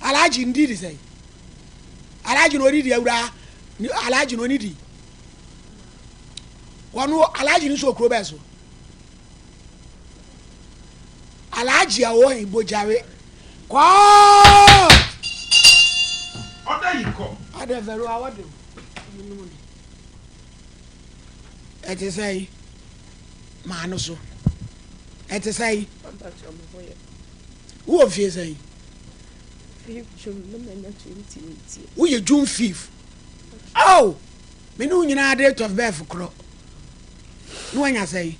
Alhaji ndi di sɛn? Alhaji na ɔdi di awura Alhaji na ɔni di. Wɔn Alhaji no so okuro bɛɛ so. Alhaji a ɔwɔ Bojare. Kɔɔ. Ɔda yi kɔ. Ɔda vɛro a wɔde o. Ɛte sɛ yi. Maa no so. Ɛte sɛ yi. Wowɔ mfie sɛn? Woyɛ June 5. Oh! Me ne wo nyinaa date of birth korɔ. Ne wanya sɛn?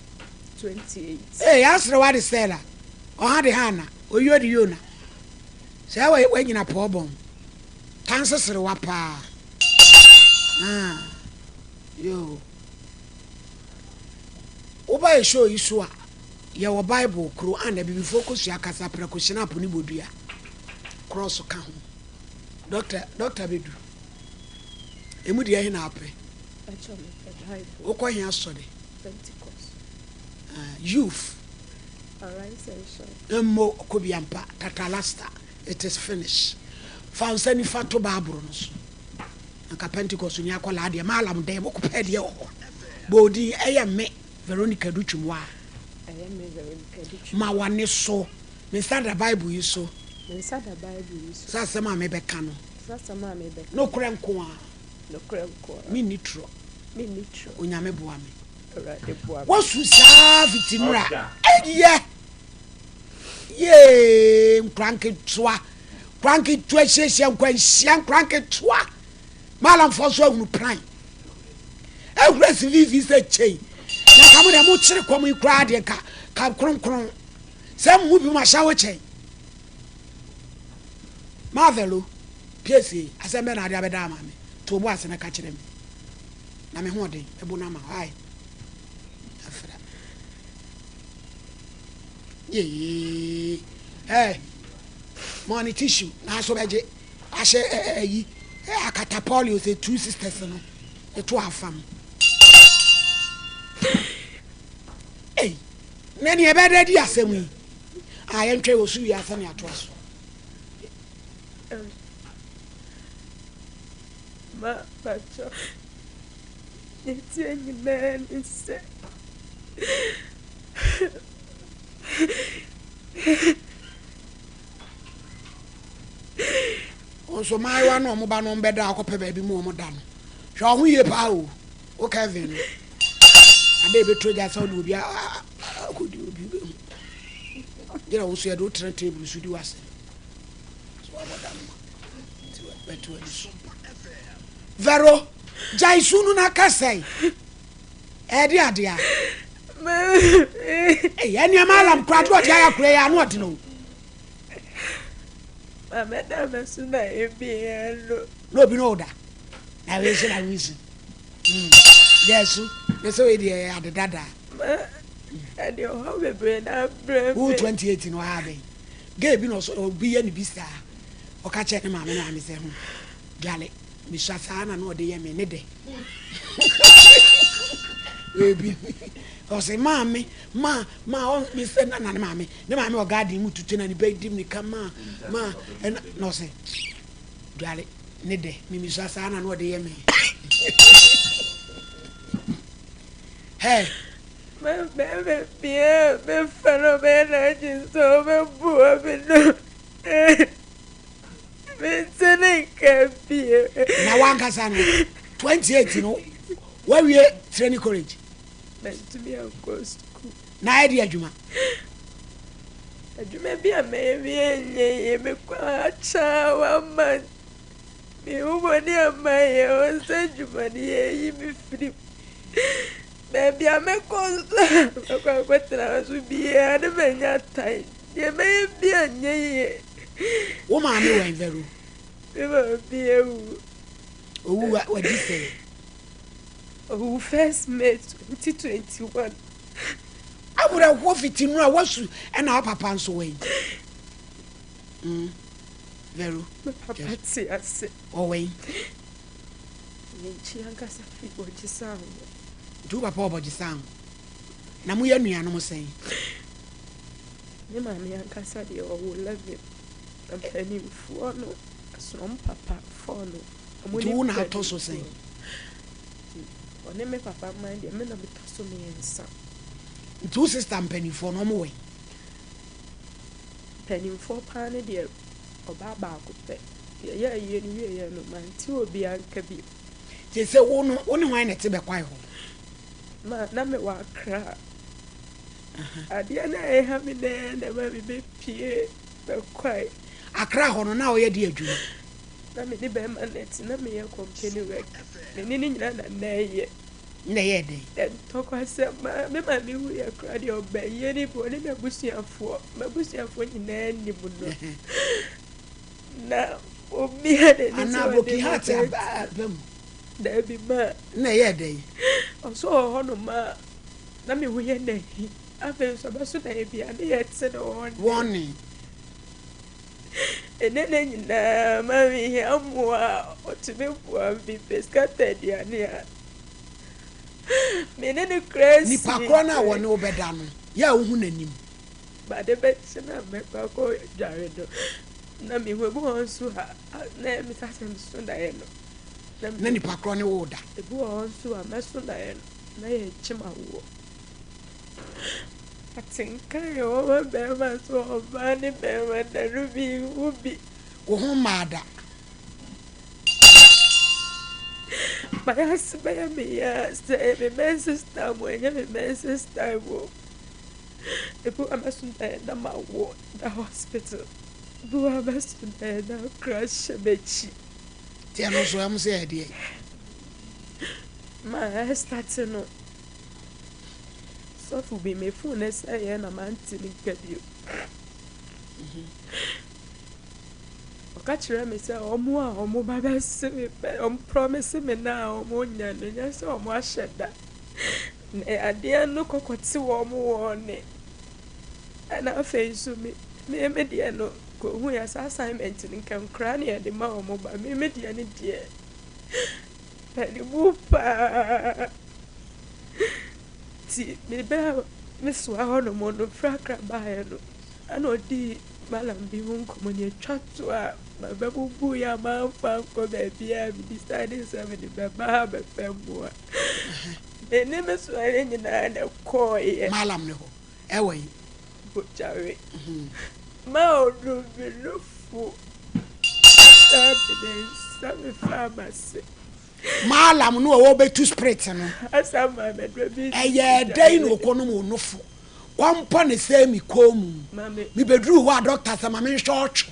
28. Ee, asere wa de Stella. Ɔha de Hana. Oyo de Yona. Sɛ wanyina pɔɔ bɔn. Tanse serewa paa. Ah, yo. Woba yɛ show yi so a, Yɛwɔ Bible koro a na abibifoɔ kosua kasa prɛko hyena po ne bodua krɔɔso ka ho. Dɔkta dɔkta bɛdu. Emu deɛ he na wopɛ? Wokɔ he asɔre? Uh, youth. Mmo kobiampa tatalasta it is finished. Fa nsa nifa to Bible no so. Anka Pentecost ni akɔlaa deɛ maalam dɛn mokɔpɛ deɛ wɔ hɔ. Bɔ odin ɛyɛ me. Veronica du twom wa. Ɛyɛ me Veronica du twom. Ma w'ani so. Me nsa da Bible yi so. Me nsa da Bible yi so. Sɛ asɛm a mebɛka no. Sɛ asɛm a mebɛka. Nokorɛ nko ara. Nokorɛ nko ara. Menni torɔ. Menni torɔ. Onyame boa me. Awurade boa me. Wosu saa fiti nnora. Ɛyɛ. Yee nkora nketewa. Nkora nketewa hyiahyia nkwanhyia nkora nketewa. Malamfoɔ nso ahunu pran. Ahura si vivi sɛ kyei. Na nka mo deɛ mo kyere kɔm yi koraa deɛ nka ka kronkron. Sɛ mo mu bi mo ahyɛ wo kyɛn. Marvel o, piesie, asɛm bɛ na ade abɛda ama me. To bo ase na ka kyerɛ me. Na me ho ɔden, ɛbo no ama. Ai. Afra. Yee. Hey. Money tissue. Na so bɛgye. Ahyɛ ayi akata Paulio sɛ two sisters no to afam. Ei, na nea ɛbɛda di asɛm yi a yɛntwɛn wɔ so wie asɛm ne atoa so. Ma pakyɛ ne tie nyinaa ne sɛ Nso mmaayewa no wɔn ba no wɔn bɛda akɔpɛ baabi mu wɔn da no hwɛ ɔho yie paa o wo Kevin no ade ebeto gya sɛ ɔde obi akɔdi obi bɛhu gyina wo so yɛde wo tena table so di w'asɛm so wabɔ da no ma nti bɛto ani so Vero gyae su no na kasa yi ɛde adeɛ a ɛyɛ nneɛma alam koraa de ɔde ayɛ akora yi ano ɔdene o Maame da me so na ebi no. Na obi no da. Na wei so na wei so. Deɛ so na sɛ wei deɛ ɛyɛ ade dada. Ma ɛde ɔhaw bebree na abrɛ me. Wo 28 no ɔha bɛn. Gay bi na ɔso obi yɛ ne bi saa. Ɔka kyerɛ ne maame maame sɛ ho dwale. Mesua saa na na ɔde yɛ me ne dɛ. Ebi ɔsɛ maame ma ma ɔ me sɛ na na ne maame ne maame wɔ garden mu tutu na ne bɛ di mirika ma ma ɛna na ɔsɛ dwale ne dɛ mimisua saa na na ɔde yɛ me hɛ. Ma bɛrima biara bɛfa no ɔbɛyɛ n'adwene sɛ ɔbɛboa me no mente ne nka bio. Na wankasa no 28 no wawie training college. Mantumi ankɔ sukuu. Na ayɛ de adwuma. Adwuma bi a mɛyɛ bi ɛnyɛ yie mekɔ akyɛ one month. Mehu bɔne a mayɛ wɔ sɛ adwuma no yɛyi me firi mu. Baabi a mɛkɔ nso a mɛkɔ akɔtena so biara ne manya tan. Deɛ mɛyɛ bi anyɛ yie. Wo maame wɔ Vero? Me maame awu. Owu wadi sɛn? Owu first May 2021. Awerɛhoɔ fiti no a wasu ɛna wo papa nso wɔ yi. Mm. Vero. Me papa te ase. Ɔwɔ yi. Ne nkyi ankasa fi Bɔgyesan ho. Nti wo papa wɔ Bɔgyesan ho. Na moyɛ nuanom sɛn? Me maame ankasa deɛ ɔwɔ 11. Na mpanimfoɔ no, ɛsono wɔn papafoɔ no, wɔn Nti ne wo na atɔ so sɛn? mpanimfoɔ. Nti ɔne me papa man deɛ, me na metɔ so mmiɛnsa. Nti wo sister mpanimfoɔ no, wɔn wɔ he? Mpanimfoɔ paa no deɛ, ɔbaa baako pɛ. Yɛyɛɛ ayie no wieeɛ no, mante obiara nka bio. Seesei wo no, wo ne hwan na ɛte bɛkwae hɔ? Ma na mewɔ Accra. Adeɛ no a ɛha me no na ɛma mebɛpue bɛkwae. Accra hɔ no, na woyɛ deɛ adwuma? Na me ne bɛrima no te, na meyɛ company work. Me ne no nyinaa na na ɛyɛ. Na ɛyɛɛ dɛn? Ntɔkwasɛm maa me maame wuiɛ koraa deɛ ɔbɛyɛ ne bi, ɔne n'abusuafoɔ. M'abusuafoɔ nyinaa nim no. Na obiara n'ani sɛ Anaa ɔde broken me heart bɛto. aba mu? Daabi ma. Na ɛyɛɛ dɛn? Ɔso wɔ hɔnom a na me ho yɛ no ahi. Afei nso ɔbɛso daeɛ bi a ne yɛte no wɔne. Wɔne. Ɛnɛ nna nyinaa ma mehia mmoa a ɔtumi boa me mepɛ sika tɔ aduane a me ne no kura si. Nipa korɔ no a wɔne wo bɛda no, yɛ a wohu n'anim. Ade bɛkye na mɛkɔ akɔ dware no na mehu ebi wɔ hɔ nso a na ɛyɛ me sɛ asɛ meso daeɛ no. Na nipa korɔ ne wo da. Ebi wɔ hɔ nso a mɛso daeɛ no na yɛrekyem awoɔ. Atenka a ɛwɔ ma bɛrima so ɔbaa ne bɛrima da no bi nhu bi. Wo ho mmaa da. Mayɛ ase bɛyɛ me ya sɛ ɛyɛ me menses time o ɛnyɛ me menses time o. Ebi wɔ hɔ a mɛso daeɛ na mawo da hospital. Ebi wɔ hɔ a mɛso daeɛ na akora hyɛ m'akyi. Nti ɛno nso ɛmo sɛ ɛdeɛ. Ma ɛstarte no sɔfo bi me phone no sɛeɛ na mante ne nka bio. Ɔka kyerɛ me sɛ ɔmo a ɔmo ba bɛse me pɛ ɔmo promise me na a ɔmo nya no nyɛ sɛ ɔmo ahyɛ da. Na adeɛ no kɔkɔte wɔn wɔ ne. Ɛna afei nso me me me deɛ no kɔhu yɛ saa assignment no nka nkoraa ne yɛde ma ɔmo ba me me deɛ no deɛ panimu paa. Nti mebɛɛ me soa hɔnom no frakra baeɛ no ɛna ɔdii malam bi ho nkɔmmɔ ne atwa to a mabɛbubu yɛ a mamfa nkɔ baabiaa me decide sɛ mede bɛba ha bɛpɛ mmoa. Me ne me soa no nyinaa na ɛkɔɔeɛ. Malam ne hɔ ɛwɔ yi. Bokyare. Ma ɔdom me nufu. Saa de ne nsa mefaa m'ase. Malam no a wɔbɛtu spirit no. Asa ma mɛdɔ bi. Ɛyɛ dɛn na ɔkɔnom wo nofo. Kɔmpɔ ne sɛ mi kɔn mu. Maame. Mebɛduru hɔ a doctor sɛ ma menhwɛ ɔtwe.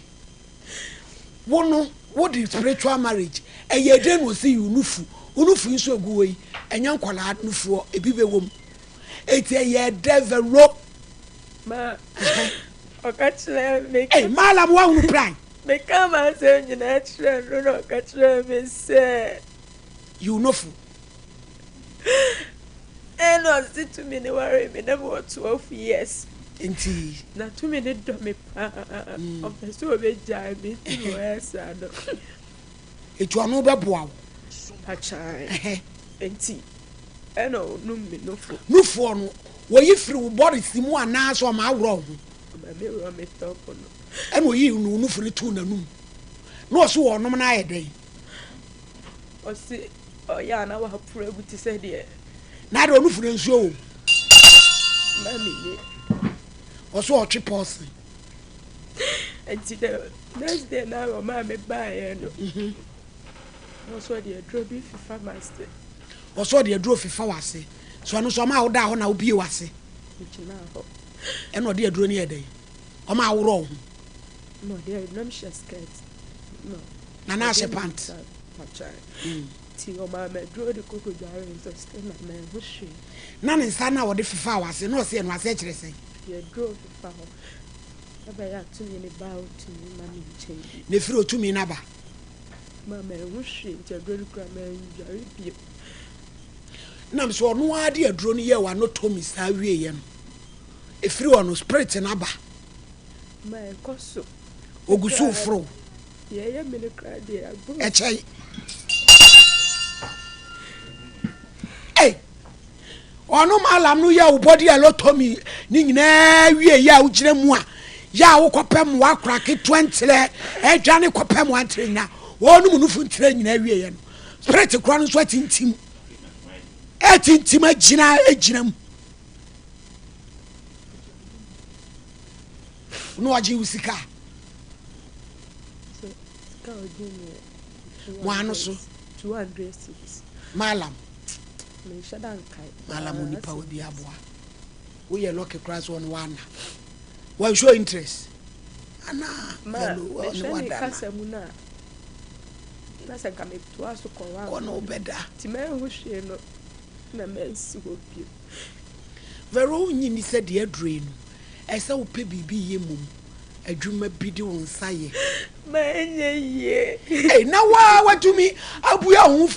Wo no wode spiritual marriage ɛyɛ dɛn na ɔsi yi wo nufu. Wo nufu yi nso egu hɔ yi ɛnyɛ nkwadaa nufoɔ ebi bɛwɔ mu. Eti ɛyɛ dɛ vɛro. Ma ɔka kyerɛ me. Ɛy malam wahunu plan. Meka m'asɛm nyinaa kyerɛ no na ɔka kyerɛ me sɛ. Yi wo nufu. Ɛna ɔse tumi ne ware me na mewɔ 12 years. Nti. Na tumi ne dɔ me paa. Ɔpɛ sɛ ɔbɛgyae me nti na ɔyɛ saa no. Etu ɔno bɛboa wo. Pakyan. Nti ɛna ɔnum me nufu. Nufoɔ no wɔyi firi wo body si mu anaasɛ ɔma aworɔ wo ho. Ɔma me worɔ me top no. Ɛna oyi no nufu no too n'anum. Na ɔso wɔ ɔnom no ayɛ dɛn? Ɔse ɔyɛ a na waporo agu te sɛ deɛ. Na ade ɔnufu no nsuo wɔ mu. Ma me nie. Ɔso ɔtwe pɔɔse. Nti the next day na ɔmaa me baeɛ no. Na ɔso ɔde aduro bi fifa m'ase. Ɔso ɔde aduro fifa w'ase. So ɛno nso ɔmaa wo daa hɔ na wobie w'ase. Megyinaa hɔ. Ɛna ɔde aduro no yɛ dɛn? Ɔmaa aworɔ wo ho. Na ɔde nam hyɛ skirt. Na na ahyɛ pant. Nti ɔmaa me aduro de koko dware nso still na manhu hwee. Na ne nsa no a ɔde fefaa w'ase na ɔse ɛno ase kyerɛ sɛn? Ɔde aduro fefa hɔ. Ɛbɛyɛ a tumi ne ba a otumi ma me nkyɛn bi. Na efiri otumi no aba. Ma manhu hwee nti aduro no kura mandware bio. Nam so ɔno ara de aduro no yɛɛ w'anatomy saa wieɛ no efiri hɔ no spirit no aba. Ma ɛkɔ so. Ogu so foro. Deɛ ɛyɛ me no kura deɛ aburo. Ɛkyɛn. Ei! Ɔno malam no yɛ wo body anatomy ne nyinaa wie yɛ a wogyina mu a Yɛ a wokɔpɛ mmoa akora ketewa nkyerɛ adwane kɔpɛ mmoa nkyerɛ nyina wɔnom nufu nkyerɛ nyina awieɛ no spirit korɔ no nso atintim atintim agyina agyina mu na ɔgye wo sika wɔn ano so malam malam onipa wa bi aboa woyɛ lɔki koraa sɛ ɔne wana wɔn show interest ana yɛlo ɔne wada kasa mu na na sɛ nka metoa so kɔ wa kɔ na wobɛda nti manhu hwee no na mansi hɔ bio. Vero wonnye nni sɛ deɛ aduro yi no ɛsɛ wopɛ biribi yɛ mmom adwuma bi de wo nsa yɛ. Ma ɛnyɛ yie. Ei na waa watumi abua ho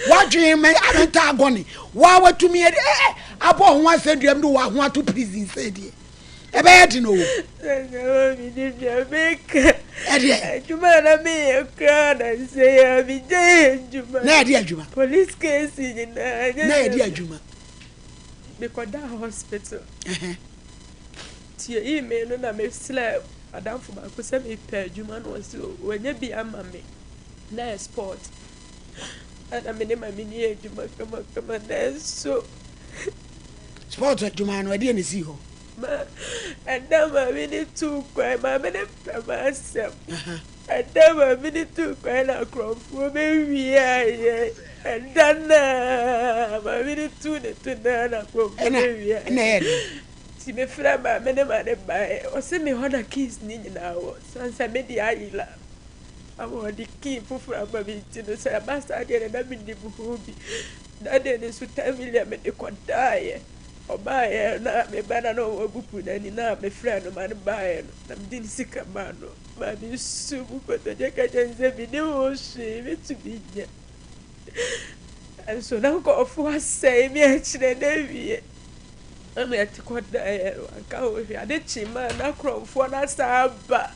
wadwen mɛ amenta agɔne waa watumi eh, eh, abɔ ho asɛnnua mu de waho ato prison sɛ deɛ ɛbɛyɛ den o. Ɛdeɛ. Adwuma na meyɛ koraa na nsɛ yɛ a megya yɛ adwuma. Na yɛde adwuma. Police case nyinaa. Na yɛde adwuma. Mekɔdaa hospital. Nti yɛyii me no na mesrɛ adamfo baako sɛ mepɛ adwuma na ɔse wanya bi ama me na yɛ sport. Ɛna me ne maame ni yɛ adwuma kamakama nanso. Sport adwuma no ɛdeɛ na ɛsii hɔ? Ma ɛda maame no tuu kwan, maame no pɛ m'asɛm. Ɛda maame no tuu kwan na akorɔmfoɔ bɛwiaa yɛn. Ɛda no a maame no tuu ne to no ara na akorɔmfoɔ bɛwiaa yɛn. Ɛna ɛyɛ den. Nti mefrɛɛ maame no ma no baeɛ. Ɔse me hɔ na keys no nyinaa wɔ. Sane sɛ me deɛ ayera ama ɔde key foforɔ ama me nti no sɛ ɛba saa deɛ no na menim ho bi. Da deɛ no nso 10 million mede kɔdaeɛ. Ɔbaeɛ na me ba no a na wabubu n'ani no a mefrɛɛ no ma no baeɛ no, na mede ne sika maa no maa ne su mu kotodwe ka kyerɛɛ no sɛ menni ho hwee, mɛtumi nyɛ. Nanso na nkurɔfoɔ asɛe me akyerɛ no awie. Na mete kɔdaeɛ no, wanka ho hwee. Ade kyee maa na akorɔmfoɔ no asan aba.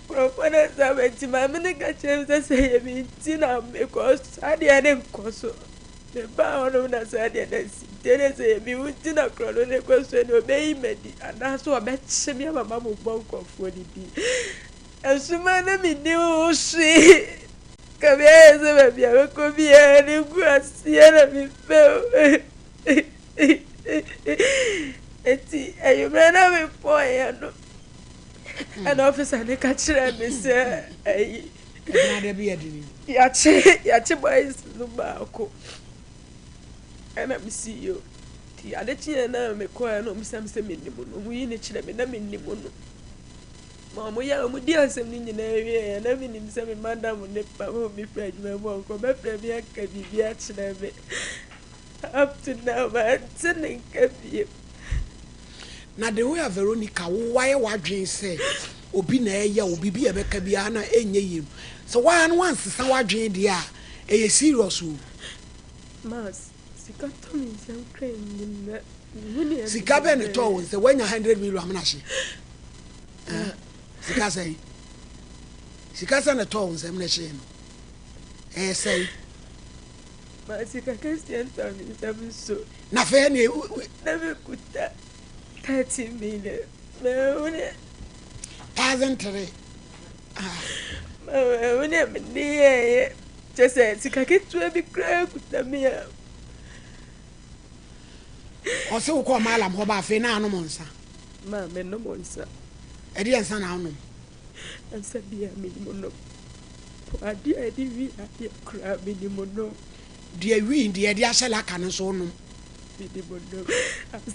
Akorɔmfoɔ no asan aba nti maame no ka kyerɛɛ me sɛ sɛ ɛyɛ me nti na mekɔ saa deɛ ne nkɔ so. Mebaa hɔnom na saa deɛ no asi. Nti ɛne sɛ ɛyɛ me wu nti na korɔno no rekɔ so ɛne ɔbɛyi m'adi anaasɛ ɔbɛkye me ama mabobɔ nkurɔfoɔ no din. Ɛsoma na menni ho hwee. Ka me ayɛ sɛ baabi a mɛkɔ biara no ngu aseɛ na mepɛ o. Enti anwummerɛ na mepɔeɛ no ɛna ɔfisa no ka kyerɛɛ me sɛ ayi Yɛakye yɛakye boys no baako ɛna me si yo nti ade kyeeɛ na mekɔɛ na ɔmo me sɛ menim no ɔmo yi no kyerɛ me na menim no ma ɔmo yɛ ɔmo di asɛm no nyinaa wieɛ na menim sɛ me madam ne pa ma obi firi adwuma mu ɔnkɔ bɛfrɛ me aka biribi akyerɛ me up to now mante ne nka bio. Na the way a Veronica wo wayɛ w'adwene sɛ obi na ɛyɛ wo biribi a ɛbɛka biara na ɛnyɛ yie no, sɛ woaa no woansesa w'adwene deɛ a, ɛyɛ serious o. Mass, sika tɔ me nsam kra nnim na mehu nea Sika bɛn na ɛtɔɔ wo nsam? Woanya hundred million amena hye? Eh, sika sɛn? Sika sɛn na ɛtɔɔ wo nsam na ɛhyee no? Ɛyɛ sɛn? Ma sika kɛseɛ ntɔ me nsam nso. Na afei ɛne. Na mekuta 30 million. Mahu ne. 1003. Ah. Mahu ne mede yɛɛyɛ. Kyɛ sɛ sika ketewa bi koraa kuta me a. Ɔse wokɔɔ Malam hɔ ba afei na anom nsa. Ma menom nsa. Ɛdeɛ nsa na wonom? Nsa bi a menim nom. Po adeɛ a yɛde wi adeɛ koraa menim nom. Deɛ wi deɛ yɛde ahyɛ laka no nso wonom? Menim nom.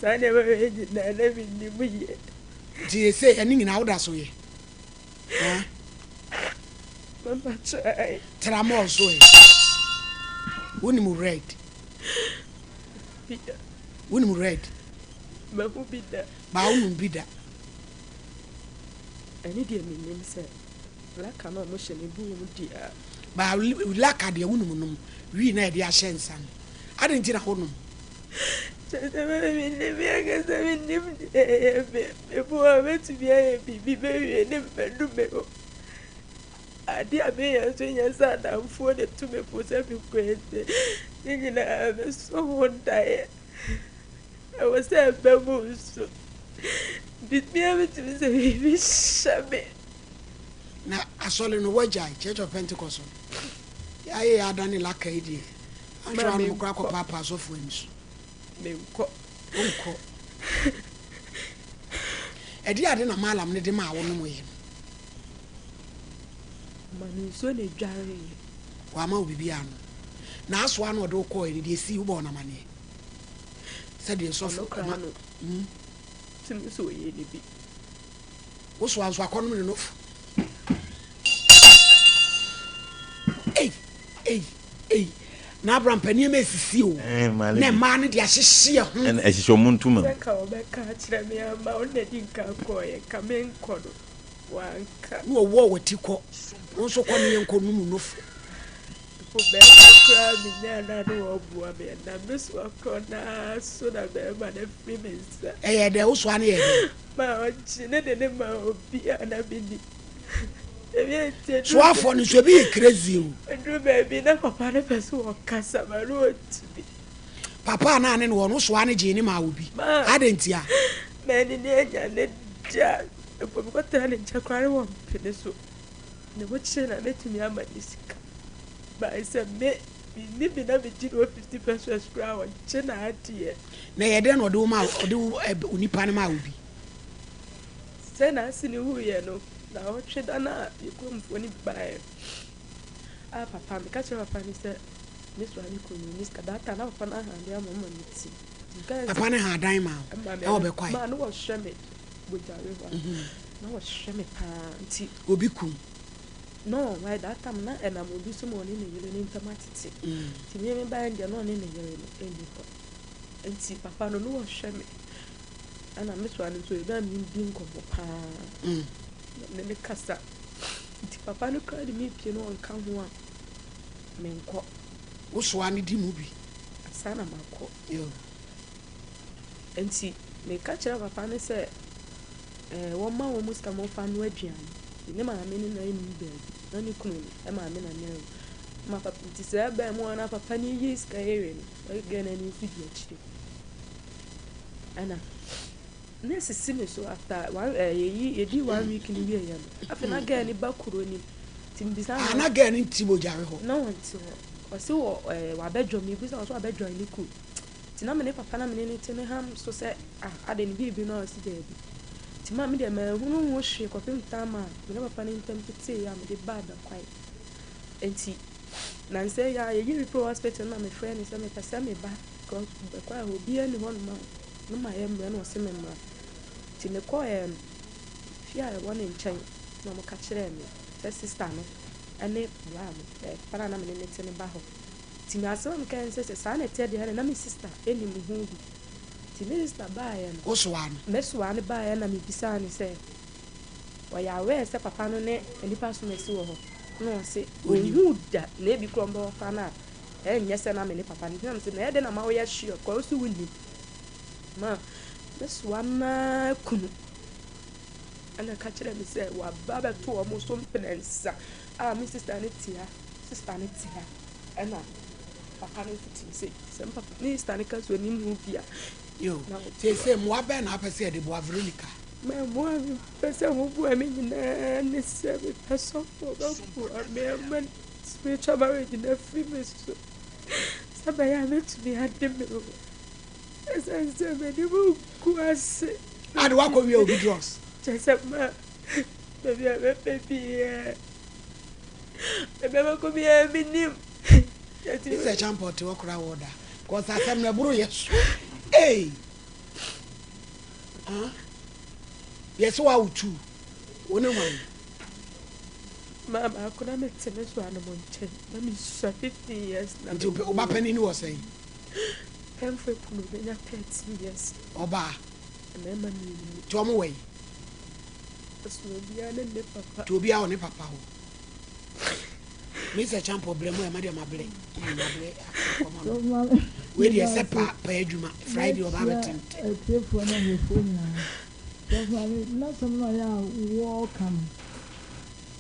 Saa nneɛma wei nyinaa na menim yɛ. Nti seesei ɛno nyinaa woda so yɛ? Ha? Mama try. Tramol so ɛ? Wonim red? Bi da. Wonim red? Mahu bi da. Baa wonom bi da? Ɛne deɛ menim sɛ laka no a wɔhyɛ no ebi wɔ mu di a. Baa laka deɛ wonim nom, wii na yɛde ahyɛ nsa no. Adɛn nti na wonom? Kyerɛ sɛ mennim me ankasa mennim deɛ ɛyɛ me. Mpo a mɛtumi ayɛ biribi bɛwie ne madu me ho. Adeɛ a meyɛ nso nyɛ sɛ adamfoɔ na ɛtu me fo sɛ menkɔ ase. Ne nyinaa meso ho daeɛ. Ɛwɔ sɛ ɛba mu nso. Biribiara metumi sɛ biribi hyɛ me. Na asɔre no woagyae, Church of Pentecost no. Yɛayɛ yɛ adane laka yi deɛ. Anhwɛ a nom koraa kɔpaapaa asɔfoɔ ani so. Menkɔ. Wonkɔ. Ɛdeɛ ade na Malam no de maa wo nom yɛ no? Ɔma me nsuo na edwareeɛ. Wamma wo biribi annom. Na asoa na ɔde wo kɔɔɛ no deɛ esii wobɔɔ no amaneɛ? Sɛdeɛ sɔfo Ɔno koraa no tumi sɛ ɔyɛ ne bi. Wo soa nso akɔnom ne nofo. Ei ei ei na Abraham pɛ nneɛma esisi o. Na mmaa no de ahyehye ɛho. Ɛna ɛhyehyɛ wɔn ntoma mu. Sɛ nka wɔbɛka akyerɛ me ama wo na di nka kɔɔeɛ nka menkɔ no. Wanka. Na ɔwɔ w'ati kɔ. Wo nso kɔ ne yɛnkɔ num nofo. Mpo bɛɛma koraa menyaa no a na ɔboa me ɛnam me soa korɔ no ara so na bɛɛma no afiri me nsa. Ɛyɛɛ dɛn? Wo soa no yɛɛ dɛn? Ma ɔgye ne de no maa obi a na mennim. Ebi nti ɛduru Soafoɔ no nso ebi yɛ crazy o. Ɛduru baabi na papa no pɛ sɛ ɔkasa ma no ɔntumi. Papa a na ne no wɔ no, wo soa no gyee ne maa obi. Adɛn ntia? Manni ne anya ne da. Mpo mekɔtena ne nkyɛn koraa na wampene so. Ne ho kyere no a, mɛtumi ama no sika. But sɛ me, menni bi na megye no 50 pesewas koraa a, ɔgye n'adeɛ. Na ɛyɛ dɛn na ɔde wo maa, ɔde wo ɛ, onipa no maa obi? Sɛ n'ase no wuiɛ no, naawɔtwe da no a yɛn kuromfoɔ no bi baeɛ a, papa, meka kyerɛɛ papa no sɛ me soa me kunu no, ɔnni sika. That time na papa no aha adeɛ ama me ti. Nti meka kyerɛɛ no sɛ. Papa no haa dan maa wo ɛwɔ bɛkwae? Maa no wɔhwɛ me. Bogyare hɔ a na wɔhwɛ me paa nti. Obi kum? No, by that time na ɛnam obi so ma ɔne ne yere no ntam atete. Nti me me baeɛ no deɛ na ɔne ne yere no nni hɔ. Nti papa no na ɔhwɛ me. Ɛna me soa no nso ɔyɛ obi a medi nkɔmmɔ paa. Na me ne no kasa. Nti papa no koraa de me pie na ɔnka ho a, menkɔ. Wo soa no di mu bi? Ansa na makɔ. Enti meka kyerɛɛ papa no sɛ wɔmma wɔn sika ma wɔmfa nnoa aduane. Ne maame ne no nni baabi, na ne kunu no maame na na awu. Ma papa nti sɛ ɛbaa mu a na papa no yi sika awie no, na girl no ani nso di akyire. Ɛna na esisi me so after one ɛɛ yɛyi yɛdi one week no wieɛ no, afei na girl no ba kuro no mu. Nti mebisa no. Ah, na girl no nte Bogyare hɔ? Na ɔnte hɔ. Ɔse wɔ ɛɛ wabɛjoin, mebisa ɔse wabɛjoin ne kuo. Nti na me ne papa na me ne no te no ham so sɛ ah adɛn ne biribi no a ɔse daabi. Nti ma me deɛ manhunu ho hwee kɔpem time a me ne papa no ntam teteeɛ a mede baa Bɛkwae. Nti nansa yi ara yɛyi me firi hospital no na me frɛ no sɛ mepɛ sɛ me ba because Bɛkwae hɔ obiara nni hɔ nom a na mayɛ mmerɛ na ɔse me mmra. Nti me kɔeɛ no fie a ɛwɔ ne nkyɛn na wɔka kyerɛɛ me sɛ sister no ne bra no, papa no a na me ne no te no ba hɔ. Nti me asɛm a mekaeɛ ne sɛ, sɛ saa na ɛteɛ deɛ ɛneɛ na me sista nim ho bi. Nti me sista baeɛ no, Wosoaa no? Mesoaa no baeɛ na mebisaa no sɛ, ɔyɛ aware sɛ papa no ne nnipa asomasi wɔ hɔ? Na ɔse, ɔnhuu da, na ebi koraa ɔmbɛhɔ koraa no a, ɛnyɛ sɛ na me ne papa no. Nti na mese, na ɛyɛ dɛn na ma woyɛ sure, cause wo se wonnim. Ma mesoa no ara kunu ɛna ɛka kyerɛɛ me sɛ waba abɛto wɔn so mprɛnsa a me sista no te ha, sista no te ha. Ɛna papa no nso tim sɛ, sɛ me papa ne sista no ka sɛ onim ho bi a. Yo, seesei mmoa bɛn na wopɛ sɛ yɛde boa Veronica? Ma mmoa a mepɛ sɛ moboa me nyinaa ne sɛ mepɛ sɔfo a ɔbɛboa me ama spiritual marriage no afiri me so sɛ ɛbɛyɛ a mɛtumi ade me ho. Ɛsiane sɛ m'anim ngu ase. Ade woakɔwia obi drugs? Kyerɛ sɛ ma baabi a mɛpɛ biara. Baabi a mɛkɔ biara mennim. Mr. Champɔ te hɔ koraa wɔ da. Cause asɛm no ɛboro yɛ so. Hey! Huh? Yɛsɛ wa wo tu. Wo ne hwan? Maa baako na mete me so anom nkyɛn. Na mesua 15 years na Nti wo ba panin wɔ sɛn? Pɛmfo ekunu bɛnya 13 years. Ɔbaa? Mmarima mmienu. Nti ɔmo wɔ yi? Ɛsono obiara ne ne papa. Nti obiara wɔ ne papa hɔ. Mr. Champo brɛ mu ɛma deɛ mabrɛ mabrɛ akɔma no. Wei deɛ sɛ pa pa adwuma Friday ɔba abɛtente. Atiefoɔ ne ahwɛfoɔ nyinaa. Sɔfo Maame, n'asɛm no a ɔyɛ a wɔka no,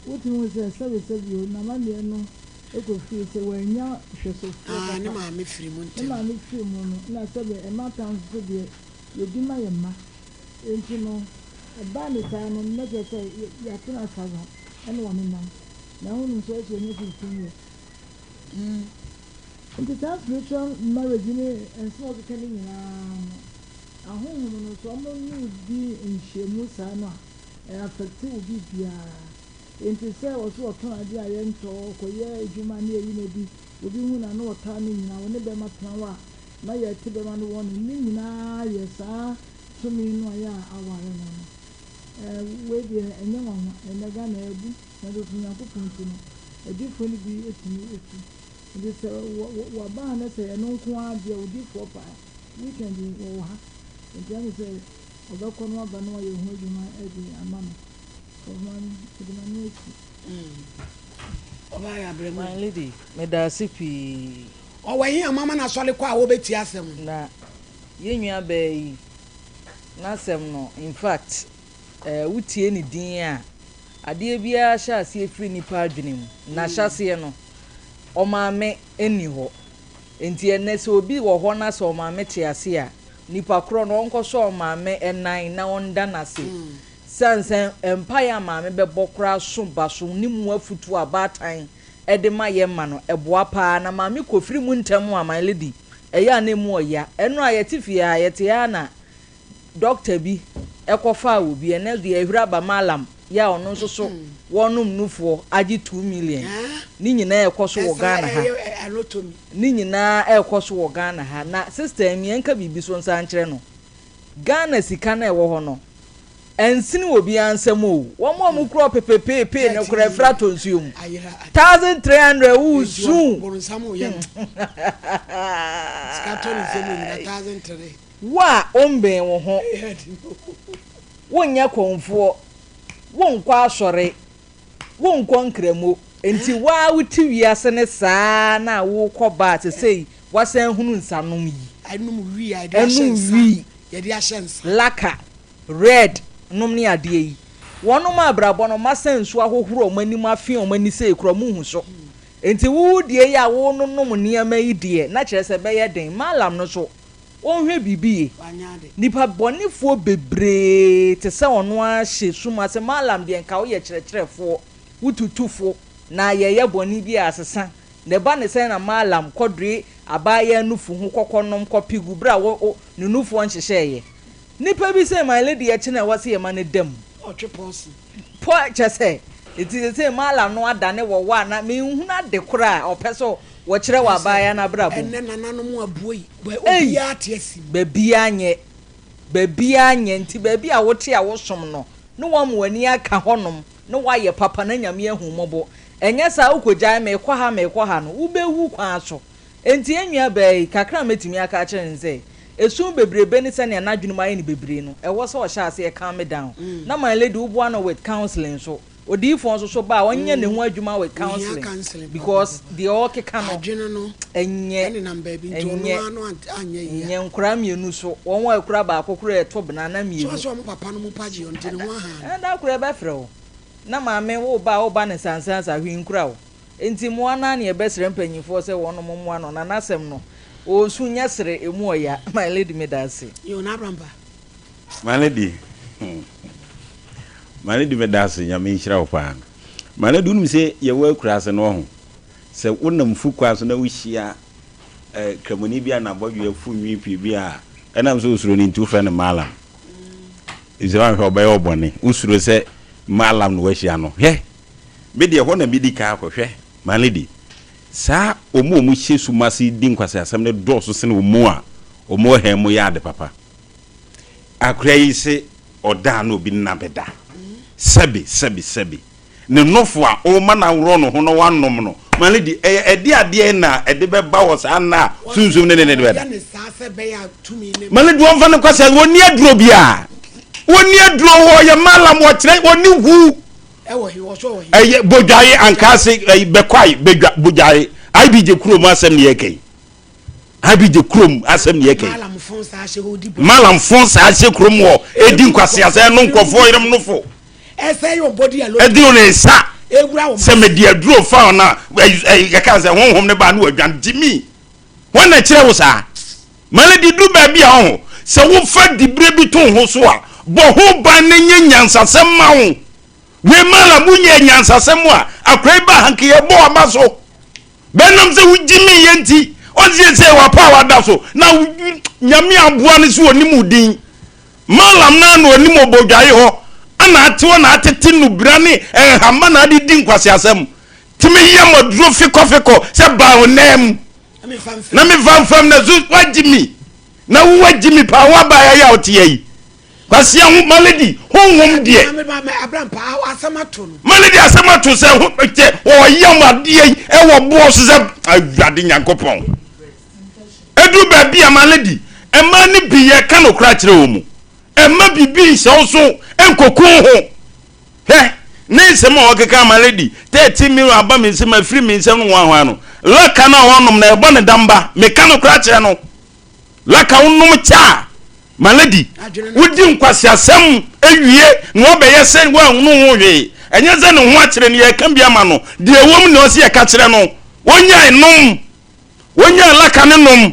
wotumi hu sɛ sɛbesɛbe o, n'amanneɛ no kɔfiri sɛ wannya hwɛsofoɔ Ah, ne papa. maame firi mu Ne ntɛm. maame firi mu no, na sɛbe mmatan nso so deɛ, yɛdi ma yɛn mma. Enti no. Ɛbaa no saa no, na kyerɛ sɛ yɛatena ase ara na wɔnenam. Na wonim sɛ ɔsɛ ɔnya 15 years. Nti saa spiritual marriage ne nsɛm a ɔkeka no nyinaa no, ahonhom no sɛ wɔn ne wo di nhyiamu saa no a, ɛ affect wo biribiara. Nti sɛ ɔsɛ ɔtɔn adeɛ a yɛntɔ, ɔkɔyɛ adwuma ne yɛyi no adi, obi hu no a na ɔtaa no nyinaa, ɔne bɛrima tena hɔ a na yɛte bɛrima no warning, ne nyinaa yɛ saa tumi no a yɛ a aware no no. Ɛɛ wei deɛ ɛnyɛ nwanwa, ɛnnɛ Ghana abu, nanso so Nyankopɔn nti no, adiyifoɔ no bi tumi tu. Nti sɛ wɔ wɔ wɔba ha na sɛ ɛno nko ara deɛ odiyifoɔ pa weekend yi wɔwɔ ha, nti ɛne sɛ ɔbɛkɔ na waba na wayɛ ho adwuma de ama no. Sɔfo Maame, mede m'ano asi. Ɔbaa yɛ abrɛ mu. My lady, medaase pii. Ɔwɔ he a moama no asɔre kɔ a wɔbɛtie asɛm no? Na yɛn nua baa yi n'asɛm no infact eh wo tie ne din a adeɛ biara hyɛ aseɛ firi nipa adwene mu nahyɛaseɛ no ɔmaame nni hɔ nti ɛnɛ sɛ obi wɔ hɔ na sɛ ɔmaame te ase a nipa korɔ no ɔnkɔ sɔ ɔmaame nan na ɔnda n'ase sane sɛ mpaeɛ a maame bɛbɔ koraa so ba so ne mu afutuo a baatan de ma yɛn ma no ɛboa paa na maame kɔ firi mu ntɛm a my lady ɛyɛ a na ɛmu ɔya ɛno a yɛte fie ha yɛte ha na doctor bi ɛkɔ faa obi ɛnɛ deɛ ahwiri aba mallam yɛ a ɔno nso so wɔnom nufoɔ agye 2 million ne nyinaa ɛkɔ so wɔ Ghana ha ne nyinaa ɛkɔ so wɔ Ghana ha na sister mi ɛnka biribi so nsa nkyerɛ no Ghana sika na ɛwɔ hɔ no Ɛnsene obiara nsam o. Wɔn a wɔkura ɔpepepeepee no koraa afiri atɔ nsuo mu. 1300 woresu. Wo a wombɛn wo ho, wonyɛ kɔmfoɔ, wonkɔ asɔre, wonkɔ nkramo, nti wo ara wote wiase no saa na wokɔ ba a sesei woasan hunu nsanom yi. Ɛnom wii a yɛde ahyɛ nsa. Laka. Red nom ne adeɛ yi. Wɔnom abrabɔ no wɔasa nsuo ahohoro wɔn anim afe wɔn ani sei koraa wɔn nhu so. Nti wo deɛ yi a wo nonom nneɛma yi deɛ na kyerɛ sɛ ɛbɛyɛ den. Mallam no nso ɔnhwɛ biribi ye. Nipa bɔnefoɔ bebree te sɛ ɔno ara hyɛ sum ase. Mallam deɛ nka woyɛ kyerɛkyerɛfoɔ, wo tutu fo na yɛyɛ bɔne bi a asesa. Na ɛba ne sɛn na Mallam kɔdoe abaayaa nufu ho kɔkɔ nom kɔpe gu berɛ a wo ne nufoɔ nhyehyɛeɛ. Nipa bi sɛ my lady yɛ kyene a ɛwɔ sɛ yɛ ma no da mu. Ɔtwe pɔɔse. Pɔ kyɛ sɛ nti sesei mallam no adane wɔwɔ a na me nhunu ade koro a ɔpɛ sɛ wɔkyerɛ wɔ abaayaa no abrabɔ mu. Ɛnɛ nananom abuo yi Ei! obiara te asi mu. Baabiara nyɛ baabiara nyɛ nti baabi a wote a wosom no ne woama w'ani aka hɔnom ne woayɛ papa na Nyame ahu wo mmɔbɔ ɛnyɛ saa wokɔgyae meekɔ ha meekɔ ha no wobɛwu kwan so Enti yɛn nuabaa yi, kakra a mɛtumi aka akyerɛ no ne sɛ, esu bebrebe ne sɛnea n'adwene mu ayɛ no bebree no, ɛwɔ sɛ ɔhyɛ aseɛ calm down. Na my lady woboa no with counseling nso. Odiyifoɔ nso so ba a, ɔnyɛ ne ho adwuma with Ohia counseling counseling because papapapa. deɛ ɔrekeka no, Adwene no ɛnyɛ, ɛnenam baabi nti ɔno ɛnyɛ, ara no anyɛ yie a. ɛnyɛ. Nkwadaa mmienu so, wɔn a ɛkura baako koraa ɛto bena na So mmienu. ɔsɛ wɔn papa no mu pa gye ɔnti ne ho aha no. Ɛɛ, da koro ɛbɛfrɛ wo. Na maame wo ba a woba no nsansansa, hwee nkura wo. Enti mmoa no ara na yɛbɛsrɛ mpanyinfoɔ sɛ wɔnom mmoa no na n'asɛm no ɔɔsu nyɛ sere ɛmu ɔya my lady medase. Yoo na abrampa. My lady hmm my lady medase nyame nhyira wo paa my lady wonim sɛ yɛwɔ akuraase no ɔho sɛ wonam fu kwan so na wohyia eh, kramoni bi a n'abɔdwe afu nwi pii bi a ɛnam sɛ osuro no nti wofrɛ no malam sɛ woanhwɛ ɔbɛyɛ ɔbɔne wosuro sɛ malam na wahyia no hwɛ Me deɛ ɛhɔ na medi kan akɔ. Hwɛ, my lady, saa wɔn a wɔhyɛ sum ase di nkwaseasɛm no dɔɔso sene wɔn a wɔwɔ hann mu yɛ ade papa. Akora yi se ɔda a na obi nna bɛda. Sɛbe, sɛbe, sɛbe. Ne nofo a ɔrema no aworɔ ne ho na wanom no, my lady, ɛyɛ ɛde adeɛ na ɛde bɛba wɔ saa nna a sunsum ne ne ne de bɛda. My lady, wɔmfa no nkwaseasɛm, wɔnni aduro biara. Wɔnni aduro, wɔyɛ malam, wɔkyerɛ, wɔnni hu. Ɛyɛ bodwaye ankaase ɛyi bɛkwae bedwa bodwaye IBJ kurom asɛm ne yɛka yi IBJ kurom asɛm ne yɛka yi malam fon saa hyɛ kurom wɔ edi nkwasi asɛ ɛno nkurɔfoɔ yerem no fo ɛdi wɔn nsa sɛ mɛdi aduro fa wɔn a yɛka sɛ honhom ne ba ne wɔadwan gyimi wɔn na kyerɛ wo saa. Mane de duru baabi a ɔho sɛ wofa dibere bi to wo ho so a, Bɔ ho ban na nyɛ nyansasɛm ma wo. Wei mala mo nyɛ nyansasɛm a akora yi ba ha nka yɛbɔ waba so. Bɛnam sɛ wogyimi yɛ nti ɔnsiesie wapa a wada so na Nyame aboa no sɛ ɔnim wo din. Malam no ara na ɔnim ɔbɔdwae hɔ ana ate hɔ na atete nnubra ne nhama na ade di nkwaseasɛm. Tumi yam aduro fekɔfekɔ sɛ baa wo nan mu na mefa mfam na so woagye mi na wo woagye mi paa woaba ayɛ a woteɛ yi. Kwasia ho malady honhom deɛ. Malady asɛm ato sɛ ho kyɛ ɔyam adeɛ yi ɛwɔ boɔ so sɛ Awurade Nyankopɔn. Ɛduru baabi a malady mmaa no bi yɛka nokorɛ akyerɛ wɔn mu. Ɛmma biribi nhyɛ wo so nkɔku wo ho. Hwɛ ne nsɛm a ɔkeka ama lady 13 million aba me nsam afiri me nsam no hwanhwan no. Laka no a ɔnom no ɛbɔ ne damba. Meka nokorɛ akyerɛ no. Laka wonom kyɛ a Ma lady, wodi nkwaseasɛm wie na wabɛyɛ sɛ wanhunu ho hwee. Ɛnyɛ sɛ ne ho akyere no, yɛreka bi ama no. Deɛ ɛwɔ mu na ɔse yɛka kyerɛ no. Ɔnyae nom. Ɔnyae laka ne nom.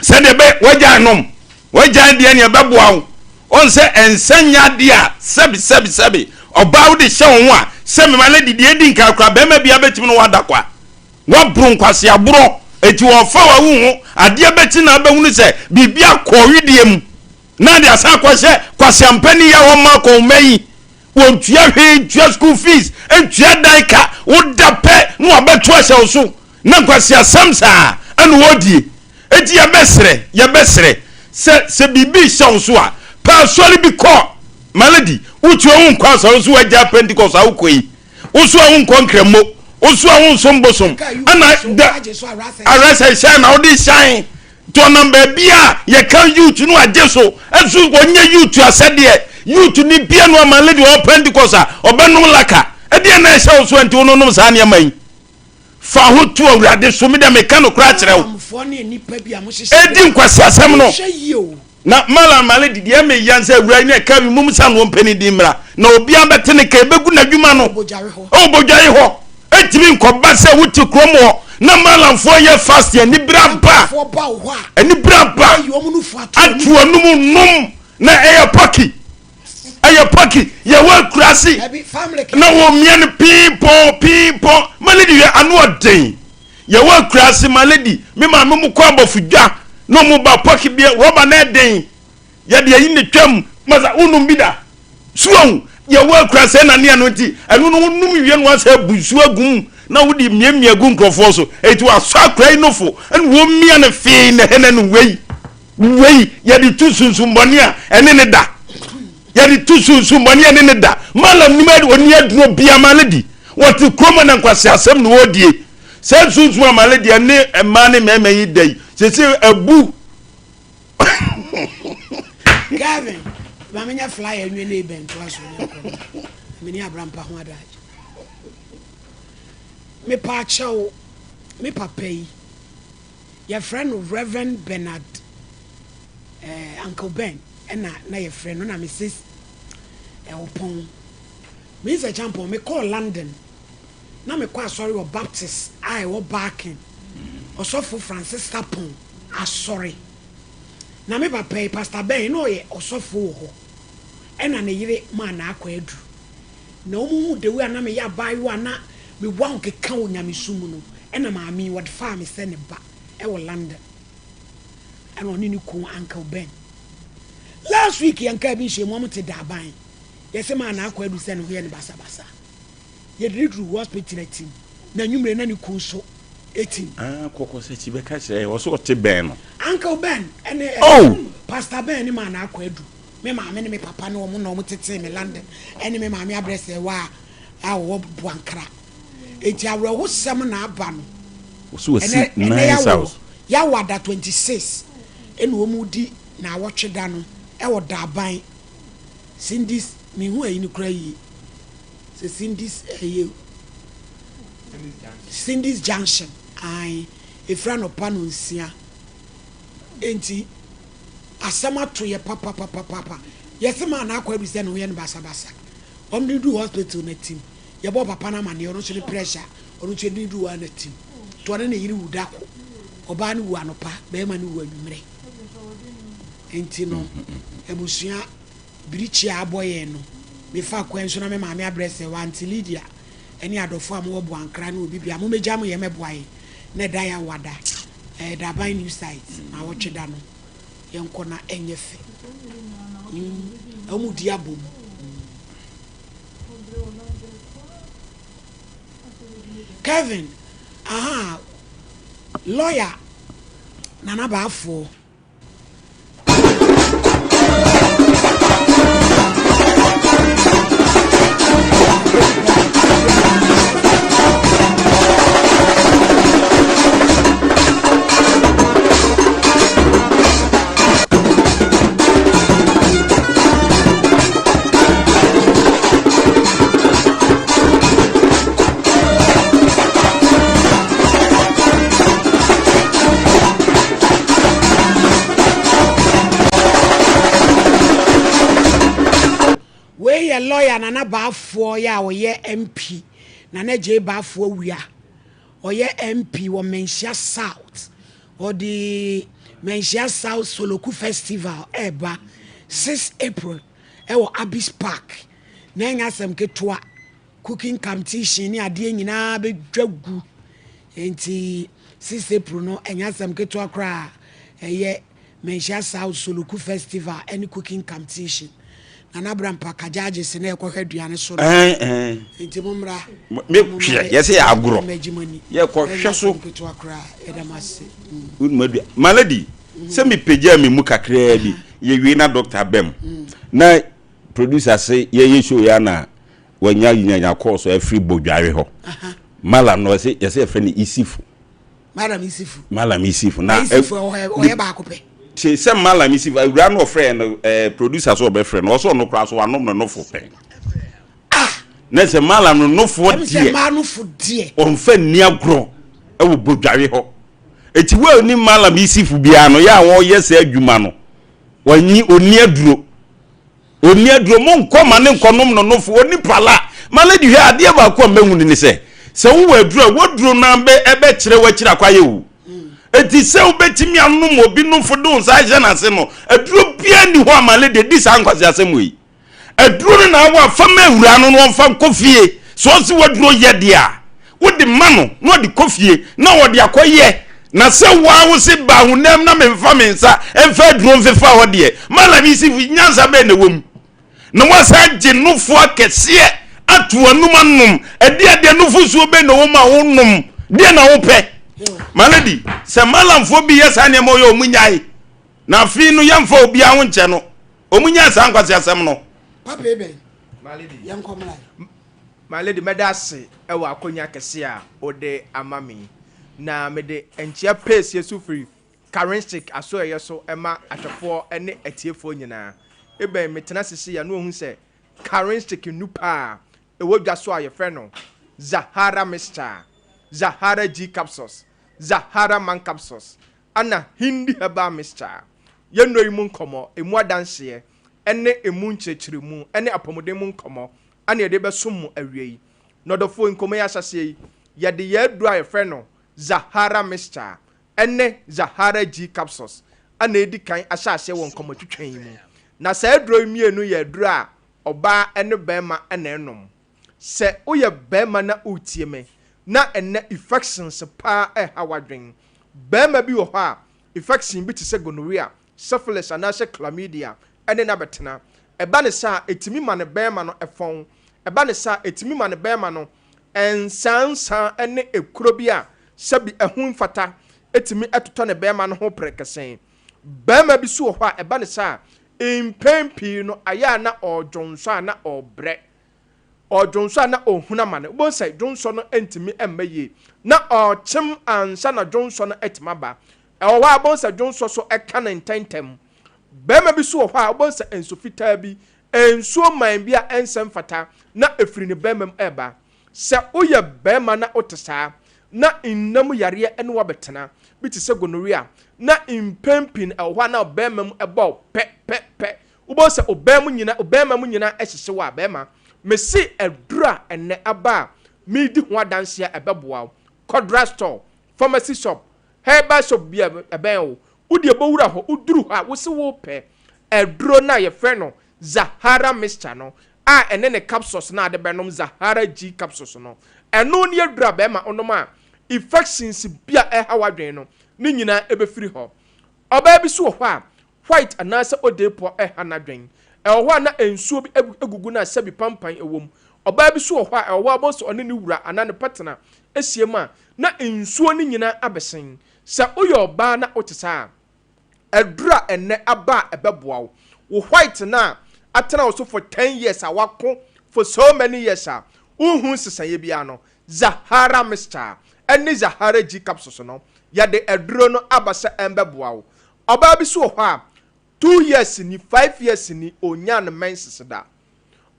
Sɛdeɛ ɛbɛ, wagyae nom. Wagyae deɛ nea ɛbɛboa wo. Ɔn sɛ ɛnsa nyɛ adeɛ a sɛbi sɛbi sɛbi ɔbaa wode hyɛ wo ho a, sɛ ma lady deɛ edi nkan koraa bɛrima biara bɛtumi ne wo ada kwa. Woaboro nkwaseaborɔ, enti wɔrefa wo awu ho. Adeɛ bɛkye na abɛhunu sɛ biribi akɔ wedeɛ mu, na ade asan akɔhyɛ kwaseampani yi a wɔmma akɔnhoma yi. Wɔntua hwee, ntua school fees, ntua dan ka, woda pɛ na wɔabɛto ahyɛ wo so, na nkwaseasɛm saa ɛna wɔredie. Enti yɛbɛsrɛ, yɛbɛsrɛ sɛ, sɛ biribi rehyɛ wo so a, pɛ asɔre bi kɔ. Malady, wotua wo nkɔ asɔre nso woagyaa Pentecost a wokɔ yi. Wo so a wonkɔ nkramo, wo so a wonsom bosom, ɛna da arɛsɛ hyɛn na wode hyɛn nti ɔnam baabi a yɛka youth no agye so ɛso wɔnyɛ youth asɛdeɛ youth ni bia no ama lady ɔwɔ Pentecost a ɔbɛnom laka ɛdeɛ na ɛhyɛ wo so ɛnti wononom saa nneɛma yi fa ho to awurade so me deɛ meka no koraa kyerɛ wo ɛdi nkwasiasɛm no Na Malan Male de deɛ meya nsɛ awura yi ne ɛka bi mom sa no ɔmpɛ ne din mmra na obia bɛte ne ka ɛbɛgu n'adwuma no ɛwɔ bodwae hɔ ɛntumi nkɔba sɛ wote kurom hɔ na Malanfoɔ yɛ fast anibere aba anibere aba ato anum nom na ɛyɛ pɔki ɛyɛ pɔki yɛwɔ akurase na wɔmia no piipɔn piipɔn Male de yɛ ano ɔden Yɛwɔ akuraase ma lady me maame mo kɔ abɔfo dwa na ɔmo ba pɔki bi rɔba na ɛden yɛde ayi ne twam masa wonom bi da so wahu yɛwɔ akuraase ɛna ne ɛno nti ɛno no wonom wie no wasɛ abu nsuo agu mu na wode miamia gu nkurɔfoɔ so eti wasɔ akura yi nofo ɛna wɔmia no fee na ɛhɛnɛ no wei wei yɛde tu sunsumbɔne a ɛne ne da yɛde tu sunsumbɔne a ɛne ne da malam nim ɔni aduro bia ma lady wɔte kurom na nkwasi asɛm na wɔredie Saa sunsum amane deɛ ne mmaa ne mmarima yi da yi sese abu. Kevin, ma menyɛ flyer nwie ne ebɛn to aso ne nkɔ no. Mene abrampa ho adagye. Mepa akyɛw, me papa yi, yɛfrɛ no Reverend Bernard eh, Uncle Ben, ɛna na yɛfrɛ no na Mrs. Ɔpɔn. Mrs. Champɔn, mekɔɔ London na mekɔ asɔre wɔ Baptist a ɛwɔ Barking, Ɔsɔfo Francis Sarpong asɔre. Na me papa yi, Pastor Ben, na ɔyɛ ɔsɔfo wɔ hɔ. Ɛna ne yere maa n'akɔ aduru. Na wɔhuu the way a na meyɛ abaayewa a na mewɔ ahokeka wɔ nyamesom mu no, ɛna maame yi, wɔde faa me sɛ ne ba wɔ London. Ɛna ɔne ne kunu, Uncle Ben. Last week yɛn kaa bi nhyiamu, wɔte Daban. Yɛse maa n'akɔ aduru sɛ ne ho yɛ no basabasa. Yɛde no duru hospital atim na anwummere na ne kun nso tim. Ah kɔkɔ sɛ kyi bɛka kyerɛ yɛ ɔsɛ ɔte bɛn no. Uncle Ben ɛne eh, Oh! Pastor Ben ne maa n'akɔ adu. Me maame ne me papa ne wɔn na wɔn tetee me London ɛne me maame abrɛsɛwa a ɔwɔ Boankra. Enti awerɛhosɛm na aba no. Ɔsɛ ɔsi Ɛnɛ ɛnɛ nice yawo house. yawo ada 26 ɛna wɔn di naawɔtwe da no ɛwɔ Daban Cindy's mehu ayi no koraa yie. Sɛ Cindy's ɛyɛ Cindy's Junction ae ɛfiri anɔpa nonsia enti asɛm ato yɛ papapapapa yɛse maa na akɔ adu sɛ ne ho yɛ no basabasa wɔn de du hospital na tim yɛbɔ papa no amaneɛ ɔno nso ne pressure ɔno nso de du hɔ na tim to ɔne ne yere wu dako ɔbaa no wu anɔpa bɛrima no wu anwummerɛ enti no abusua. Birikyi a abɔ yɛn no, mefa kwan so na me maame abrɛ sɛ Auntie Lydia ne adɔfo a mowɔ Boankra ne obi bia mommɛgya mo yɛn mɛboa yɛn na ɛda yɛ awada ɛɛ Daban new site naawɔtwe da no yɛnkɔ na ɛnyɛ fɛ mm wɔn di abom mm. Kevin aha lawyer Nana Baafoɔ. Wei yɛ lawyer Nana Baafoɔ yɛ a ɔyɛ MP Nana Gyei Baafoɔ Awia ɔyɛ MP wɔ Manhyia South ɔde Manhyia South Soloku Festival ɛreba 6 April ɛwɔ Abis Park na ɛnyɛ asɛm ketewa Cooking competition ne adeɛ nyinaa bɛdwa gu. Enti 6 April no ɛnyɛ asɛm ketewa koraa. Ɛyɛ Manhyia South Soloku Festival ne cooking competition. Nana Abrampa ka judges na ɛkɔhwɛ aduane so no. Enti mo mmra. Me hwɛ yɛsɛ yɛ agorɔ. Yɛkɔhwɛ so. Ɛnyɛ asɛm ketewa koraa. Yɛda mo ase. Wonim adua. My lady, sɛ mepagyaa me mu kakraa bi, yɛwie na doctor bam. Na producer se yɛyɛ show yi a na wanya nyanya kɔɔ so afiri bodware hɔ malam no ɔsɛ yɛsɛ yɛfrɛ no isifu malam isifu malam isifu na isifu ɔyɛ baako pɛ te sɛ malam isifu awura no ɔfrɛ no ɛɛ producer so ɔbɛfrɛ no ɔsɛ ɔno koraa so wanom no nofo pɛ ah na sɛ malam no nofoɔ deɛ deɛ ɔnfa nni agorɔ ɛwɔ bodware hɔ eti wo a oni malam isifu biara no yɛ a wɔyɛ sɛ adwuma no wɔnyi oni aduro. Ɔnni aduro, monkɔ ma ne nkɔnom no nofo, ɔnni pala. Ma lady hwɛ, adeɛ baako a mɛhunu ne sɛ, sɛ wowɔ aduro a, w'aduro no ara bɛ, ɛbɛkyerɛ w'akyiri akwaeɛ o. Enti sɛ wobɛtumi anom obi nofo de wo nsa ahyɛ n'ase no, aduro biara nni hɔ a ma lady di saa nkwaseasɛm wei. Aduro no na awɔ a, fa ma awuraa no na ɔmfa nkɔ fie. Sɛ ɔse w'aduro yɛ deɛ a, wode ma no na ɔde kɔ fie na ɔde akɔyɛ na sɛ woa wo se ba honam na memfa me nsa mfa aduro mfefa hɔ deɛ Malam Yusuf nyansa bɛn na ɛwɔ mu na woasan gye nofo akɛseɛ ato anum anom ɛdeɛ adeɛ nofosuo bɛn na ɛwɔ mu a wonom deɛ na wopɛ My lady sɛ malamfoɔ bi yɛ saa nneɛma ɔyɛ ɔmo nyae na afei no yɛmfa obiara ho nkyɛ no ɔmo nyae saa nkwaseasɛm no. Papa ebɛn yɛnkɔ mmra. My lady mɛda ase wɔ akonya kɛse a wode ama me yi. Na mede nkyea pɛsie so firi Karenchic asoɛeɛ so ma ahwɛfoɔ ne atiefoɔ nyinaa. Ebɛn metena ase sei a na wɔhu sɛ Karenchic nnupa a ɛwɔ dwa so a yɛfrɛ no Zahara Mixture, Zahara G Capsules, Zahara Man Capsules, ɛna Hindi Herbal Mixture. Yɛn nnuro yi mu nkɔmmɔ, ɛmu adanseɛ, ne ɛmu nkyerɛkyerɛmu ne apɔmuden mu nkɔmmɔ na yɛde rebɛsom mo awiei. Nɔdɔfoɔ, nkɔmmɔ yi ahyɛaseɛ yi, yɛde yɛn aduro a yɛfrɛ no Zahara Mixture ne Zahara G Capsules na ɛredi kan ahyɛ aseɛ wɔ nkɔmmɔtwitwa yi mu. Na saa aduro yi mmienu yɛ aduro a ɔbaa ne barima na ɛnom. Sɛ woyɛ barima na woretie me, na ɛnnɛ infections paa reha w'adwene. Barima bi wɔ hɔ a, infection bi te sɛ gonorrhea, syphilis anaasɛ chlamydia ne no abɛtena. Ɛba no saa a, ɛtumi ma ne barima no fɔn. Ɛba no saa a, ɛtumi ma ne barima no nsaansaa ne ekuro bi a sɛbi ɛho mfata tumi totɔ ne barima no ho prɛkɛsɛn. Barima bi nso wɔ hɔ a, ɛba no saa a, mpɛn pii no, ayɛ a na ɔredwonsɔ a na ɔrebrɛ. Ɔredwonsɔ a na ɔrehunu amane. Wobɛhu sɛ dwonsɔ no ntumi mma yie. Na ɔrekyem ansa na dwonsɔ no atumi aba. Ɛwɔ hɔ a, wobɛhu sɛ dwonsɔ so ka no ntɛmntɛm. Barima bi nso wɔ hɔ a, wobɛhu sɛ nsu fitaa bi, nsuo man bi a ɛnsɛ mfata na ɛfiri ne barima mu reba. Sɛ woyɛ barima na wote saa, na nna mu yareɛ ne wo abɛtena, bi te sɛ gonorrhea, na mpɛn pii no ɛwɔ hɔ a na wo barima mu bɔ wo pɛ pɛ pɛ, wobɛhu sɛ wo barima mu nyina, wo barima mu nyinaa hyehye wo a, barima, mese aduro a ɛnnɛ aba a meredi ho adanseɛ a ɛbɛboa wo. Kɔ drugstore, pharmacy shop, Herbal shop bi a ɛbɛn wo, wo deɛ bɔ wura hɔ, woduru hɔ a, wose wopɛ aduro no a yɛfrɛ no Zahara mixture no a ɛne ne capsules no a ade bɛnom Zahara G capsules no. Ɛno ne aduru a bɛrima wonom a infections bi a ɛha w'adwene no ne nyinaa ɛbɛfiri hɔ. Ɔbaa bi so wɔ hɔ a white anaasɛ odeepoɔ ɛha n'adwene. Ɛwɔ hɔ a na nsuo bi agugu no a sɛbi pampan ɛwɔ mu. Ɔbaa bi so wɔ hɔ a ɛwɔ hɔ a wobɛhu sɛ ɔne ne wura anaa ne partner ahyia mu a na nsuo no nyinaa abɛsen. Sɛ woyɛ ɔbaa na wote saa a, aduru a ɛnnɛ aba a ɛbɛboa wo. Wo white no a atena wo so for 10 years a wako for so many years a wonhu nsesaeɛ biara no, Zahara mixture ne Zahara G capsules no, yɛde aduro no aba sɛ ɛmbɛboa wo. Ɔbaa bi so wɔ hɔ a, 2 years ni, 5 years ni, ɔnyaa ne menses da.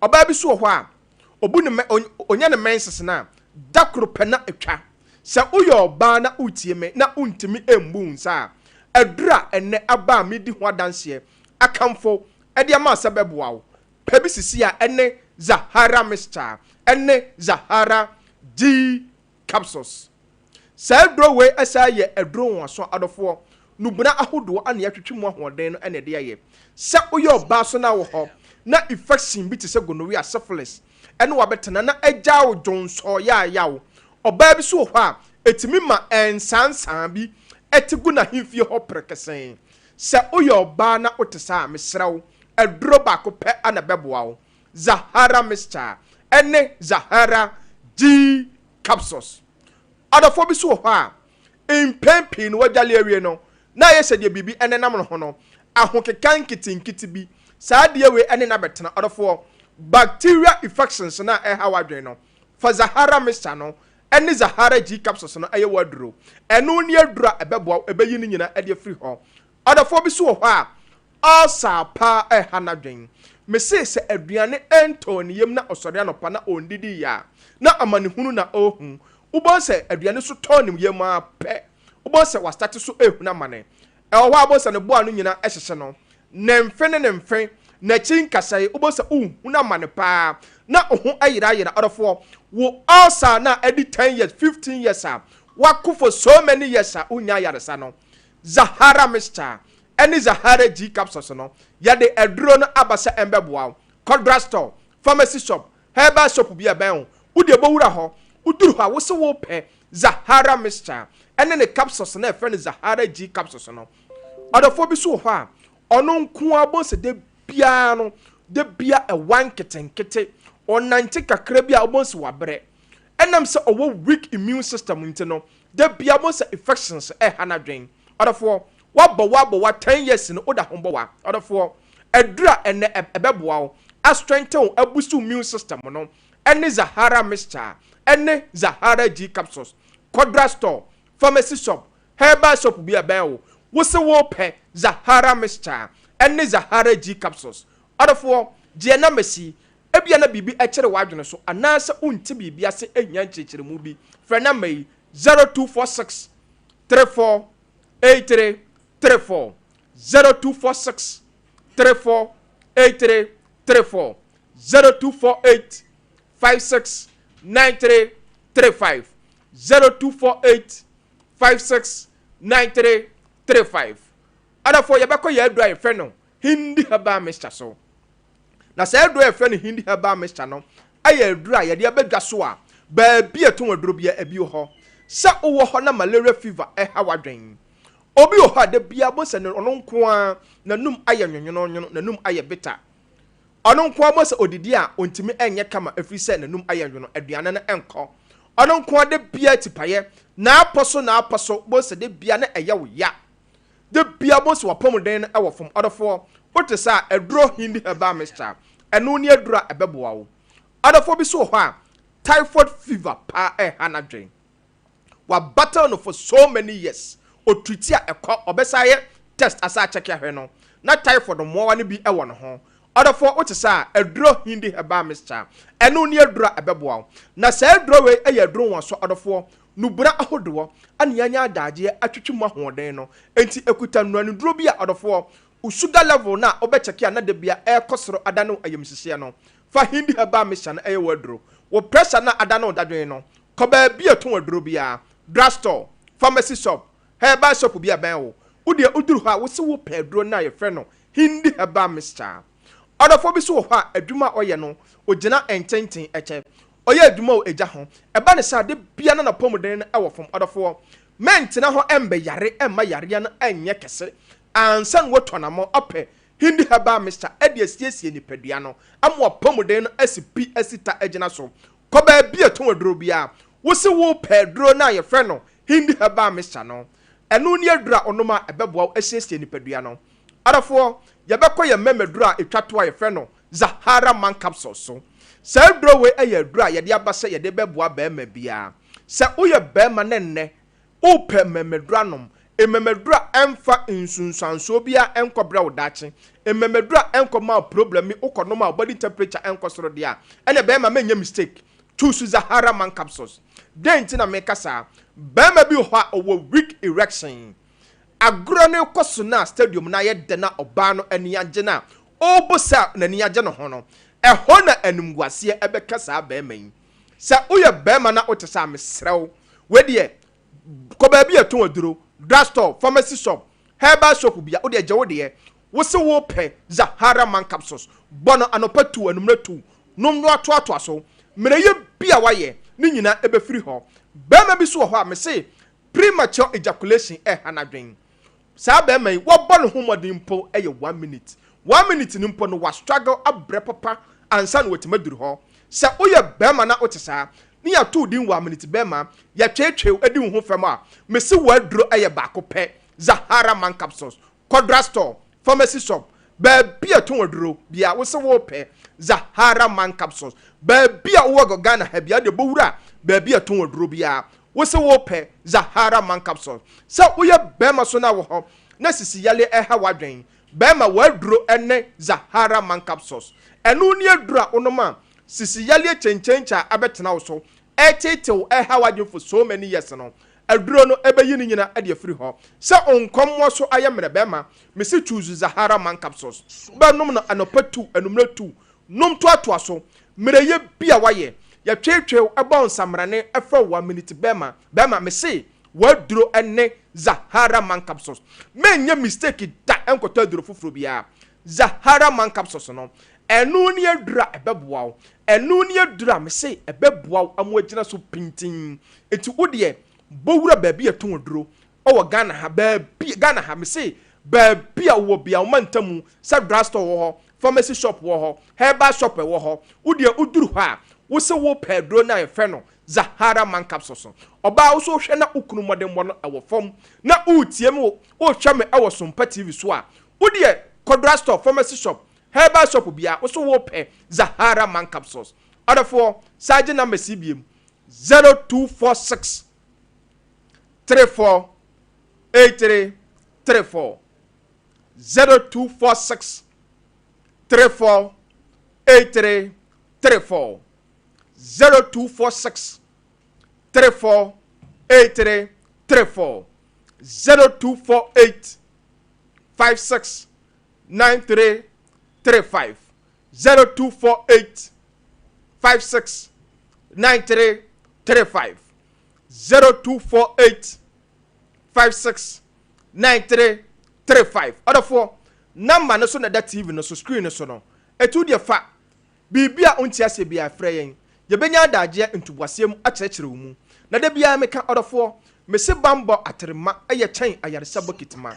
Ɔbaa bi so wɔ hɔ a, obu ne onya ne menses no a, da koro pɛ na atwa. Sɛ woyɛ ɔbaa na wotie me na wontumi mmu wo nsa a, aduru a ɛnnɛ aba a medi ho adanseɛ akamfo ɛde ama sɛ bɛboa wo pɛ bi sisi a ɛne Zahara mixture ɛne Zahara G capsules. Saa aduro wei ɛsa yɛ aduro nwaso. Adɔfoɔ, nubena ahodoɔ ana yɛatwitwi mu ahoɔden no ɛna ɛde ayɛ. Sɛ woyɛ ɔbaa so na wɔ hɔ na infection bi te sɛ gonorrhea, syphilis ɛne wabɛtena na agya wo dwonsɔ yaayaw. Ɔbaa bi so wɔ hɔ a ɛtumi ma ɛnsansan bi ɛte gu n'ahemfie hɔ prekesɛn. Sɛ woyɛ ɔbaa na wote saa a, mesrɛ wo, aduro baako pɛ ana bɛboa wo: Zahara mixture ɛne Zahara G capsules. Adɔfoɔ bi so wɔ hɔ a mpɛn pii no wadwale awie no na ayɛ sɛ deɛ biribi ɛnenam no ho no, ahokeka nketenkete bi saa adeɛ wei ɛne na bɛtena. Adɔfoɔ, bacteria infections na ɛha wadwene no, fa Zahara mixture no ɛne Zahara G capsules no ɛyɛ waduro. Ɛno ne aduro a ɛbɛboa wo, ɛbɛyi no nyinaa ɛde afiri hɔ. Ɔdɔfoɔ bi so wɔ hɔ a ulcer paa ɛha n'adwen. Mese sɛ aduane ɛntɔɔ ne yam na ɔsɔre anɔpa na ɔndidi yɛ a, na amanehunu na ɔrehu. Wobɛhu sɛ aduane so tɔɔ ne yam a pɛ, wobɛhu sɛ wastate so ɛhunu amane. Ɛwɔ hɔ a wobɛhu sɛ ne boa no nyinaa ɛhyehyɛ no, ne mfe ne ne mfe n'akyi nkasa yi, wobɛhu sɛ wohunu amane paa na wo ho ayerayera. Ɔdɔfoɔ, wo ulcer na ɛdi 10 years, 15 years a wako for so many years a wonya ayaresa no, Zahara mixture ɛne Zahara G capsules no, yɛde aduro no aba sɛ ɛmbɛboa wo. Kɔ drugstore, pharmacy shop, herbal shop bi a ɛbɛn wo. Wode bɔwura hɔ, woduru hɔ a, wo se wopɛ Zahara mixture ɛne ne capsules na ɛfrɛ no Zahara G capsules no. Ɔdɔfoɔ bi so wɔ hɔ a ɔno nko ara bɔ sɛ de biara no de bia ɛwa nketenkete. Ɔnante kakra bi a, wobɔ sɛ wabrɛ. Ɛnam sɛ ɔwɔ weak immune system nti no, da bia bɔ sɛ infections ɛha n'adwen. Ɔdɔfoɔ, wabɔ wa bɔ wa 10 years no, woda ho bɔ wa. Ɔdɔfoɔ, aduru a ɛnɛ ɛbɛboa wo astrengthen wo, aboost immune system no ɛne Zahara mixture ɛne Zahara G capsules. Kɔ drugstore, pharmacy shop, herbal shop bi a ɛbɛn wo, wo se wopɛ Zahara mixture ɛne Zahara G capsules. Ɔdɔfoɔ, gyeɛ na masi ebia na biribi ɛkyerɛ w'adwene so anaasɛ wonte biribi ase ehia nkyerɛkyerɛmu bi, frɛ number yi: 0246 34 83 34, 0246 34 83 34, 0248 56 93 35, 0248 56 93 35. Ɔdɔfoɔ, yɛbɛkɔ yɛ aduro a yɛfrɛ no Hindi herbal mixture so. Na saa aduro a yɛfrɛ no Hindi herbal mixture no ɛyɛ aduro a yɛde abɛdwa so a baabi a ɛtɔn aduro bia ebi wɔ hɔ. Sɛ wowɔ hɔ na malaria fever ɛha w'adwen, obi wɔ hɔ a da bia bɔ sɛ ɔno nko ara n'anum ayɛ nwonwononwono, n'anum ayɛ bitter. Ɔno nko ara bɔ sɛ odidi a ontumi ɛnyɛ kama ɛfiri sɛ n'anum ayɛ nwono, aduane no ɛnkɔ. Ɔno nko ara da bia tipaeɛ n'apɔ so n'apɔ so, bɔ sɛ da bia na ɛyɛ wo ya, da bia bɔ sɛ wapɔmuden no ɛwɔ fam. Ɔdɔfoɔ, wote sɛ a aduro Hindi herbal mixture, ɛno ne aduro a ɛbɛboa wo. Ɔdɔfoɔ bi so wɔ hɔ a typhoid fever paa ɛha n'adwen. Wa battle no for so many years, otreat a ɛkɔ, ɔbɛsa yɛ test asa akyɛke ahwɛ no na typhoid mmoawa no bi ɛwɔ ne ho. Ɔdɔfoɔ, wote sɛ a aduro Hindi herbal mixture, ɛno ne aduro a ɛbɛboa wo. Na saa aduro wei ɛyɛ aduro nwaso. Ɔdɔfoɔ, nubura ahodoɔ ane yɛanya adagyeɛ atwitwi mu ahoɔden no enti ekuta nnuanuduro bi a ɔdɔfoɔ, wo sugar level no a wobɛkyɛke a na da bia ɛrekɔ soro adane wo ayamhyehyeɛ no, fa Hindi herbal mixture no ɛyɛ wɔ aduro. Wo pressure no a adane wo dadwen no, kɔ baabi a ɛtɔn aduro biara, drugstore, pharmacy shop, herbal shop bi a ɛbɛn wo. Wodeɛ woduru hɔ a, wo se wopɛ aduro no a yɛfrɛ no Hindi herbal mixture. Ɔdɔfoɔ bi nso wɔ hɔ a, adwuma a ɔyɛ no, ɔgyina ntenten kyɛ. Ɔyɛ adwuma wɔ egya ho. Ɛba no saa a, da biara na n'apɔmuden no wɔ fam. Ɔdɔfoɔ, mɛntena hɔ mmɛyare mma yareɛ no nyɛ kɛse ansa na woatu anammɔn apɛ Hindi Herbal Mixture de asiesie nipadua no ama w'apɔmuden no asi pi asi ta agyina so. Kɔ baabi a ɛtɔn aduro biara, wose worepɛ aduro no a yɛfrɛ no Hindi Herbal Mixture no. Ɛno ne aduro a wonom a ɛbɛboa wo asiesie nipadua no. Adɔfoɔ, yɛbɛkɔ yɛn mmɛmmaduro a ɛtwa toɔ a yɛfrɛ no Zahara Man Capsules so. Saa aduro wei yɛ aduro a yɛde aba sɛ yɛde bɛboa barima biara. Sɛ woyɛ barima na nnɛ worepɛ mmɛmmaduro anom, mmɛmmaduro a ɛmfa nsunsuansoɔ biara nkɔbrɛ wo daakye, mmɛmmaduro a ɛnkɔma wo problem bi, wokɔnom a wo body temperature nkɔ soro deɛ a, ɛnna barima mɛnyɛ mistake, choose Zahara Man Capsules. Dɛn nti na meka saa? Barima bi wɔ hɔ a ɔwɔ weak erection. Agorɔ no rekɔ so no a stadium no ayɛ dɛ na ɔbaa no ani agye no a ɔrebɔ sɛ n'ani agye ne ho no, ɛhɔ na animguaseɛ bɛka saa barima yi. Sɛ woyɛ barima na wote saa a, mesrɛ wo, wei deɛ, kɔ baabi a yɛtɔn aduro, drug store, pharmacy shop, herbal shop bia, wo deɛ gye wo deɛ. Wo se wopɛ Zahara Man Capsules, bɔ no anɔpa tu, anwummerɛ tu, nom no atoatoa so. Mmerɛyɛ bi a woayɛ ne nyinaa ɛbɛfiri hɔ. Barima bi nso wɔ hɔ a, mese Premature ejaculation ɛha n'adwen. Saa bɛɛma yi wabɔ ne ho mmɔden mpo yɛ one minute. One minute no mpo no wa struggle abrɛ papa ansa na watumi aduru hɔ. Sɛ woyɛ bɛɛma na wote saa ne yɛato wo din one minute bɛɛma, yɛtweetwee wo adi wo ho fɛm a, mese w'aduro yɛ baako pɛ, Zahara man capsules. Kɔ drug store, pharmacy shop, baabi a ɛtɔn aduro bia wo se wopɛ Zahara man capsules. Baabi a wowɔ Ghana ha bia wode bɔwura baabi a ɛtɔn aduro biara wo se wopɛ Zahara man capsules. Sɛ woyɛ bɛrima so na wɔ hɔ na sisi yale ɛha w'adwen, bɛrima w'aduro ne Zahara man capsules. Ɛno ne aduro a wonom a sisi yaleɛ kyenkyenkye a abɛtena wo so ɛreteetew ɛreha w'adwen for so many years no, aduro no ɛbɛyi ne nyina de afiri hɔ. Sɛ nkɔmmoɔ so ayɛ mmerɛ bɛɛma, mese choose Zahara man capsules. Wobɛnom no anɔpa tu, anummerɛ tu, nom toatoa so. Mmerɛyɛ bi a wayɛ, yɛtweetwee wo, ɛbɔ wo nsamrane, ɛfrɛ wo one minute bɛɛma, bɛɛma, mese w'aduro ne Zahara man capsules. Mɛnyɛ mistake da nkɔtɔ aduro foforɔ biara. Zahara man capsules no, ɛno ne aduro a ɛbɛboa wo. Ɛno ne aduru a mese ɛbɛboa wo ama woagyina so pintinn. Enti wo deɛ, bɔ wura baabi a yɛtɔn aduro wɔ Ghana ha, baabi, Ghana ha, mese baabi a wowɔ biara, wo mantamu, sɛ drug store wɔ hɔ, pharmacy shop wɔ hɔ, herbal shop wɔ hɔ, wo deɛ woduru hɔ a, wose wopɛ aduro no a yɛfrɛ no Zahara Man Capsules no. Ɔbaa, wo nso wohwɛ na wo kunu mmɔdemmɔ no wɔ fam, na woretie me, worehwɛ me wɔ Sompa TV so a, wo deɛ kɔ drug store, pharmacy shop, Herbal shop biara wo so wo pɛ Zahara man capsules. Ɔdɔfoɔ saa gye numbers yi biem 0246 34 83 34 0246 34 83 34 0246 34 83 34 0248 56 9335 0248 56 9335 0248 56 9335 Ɔdɔfoɔ, number no so na ɛda TV no so, screen no so no. Ɛtu deɛ fa. Biribi a wonte aseɛ biara, frɛ yɛn. Yɛbɛnya adagyeɛ ntoboaseɛ mu akyerɛkyerɛ wo mu. Na da biara meka, ɔdɔfoɔ, mese banbɔ aterema yɛ kyɛn ayaresa bokiti ma.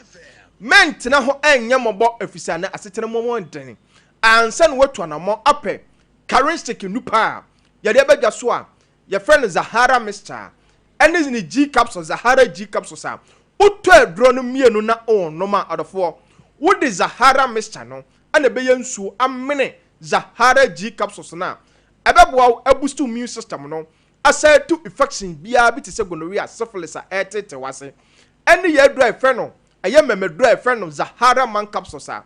Mɛntena hɔ nyɛ mmɔbɔ ɛfiri sɛ na asetena mu yɛ den. Ansa na woatu anammɔn apɛ Karinshik nnupa a yɛde aba dwa so a yɛfrɛ no Zahara Mixture ne ne G capsules, Zahara G capsules a, wotɔ aduro no mmienu na wonom a, ɔdɔfoɔ, wode Zahara Mixture no na ɛbɛyɛ nsuo amene Zahara G capsules no a, ɛbɛboa wo abusti wo immune system no, asan atu infection biara bi te sɛ gonorrhea, syphilis a ɛreteetee w'ase, ɛne yɛn aduro a yɛfrɛ no, ɛyɛ mmɛmɛduro a yɛfrɛ no Zahara Man capsules a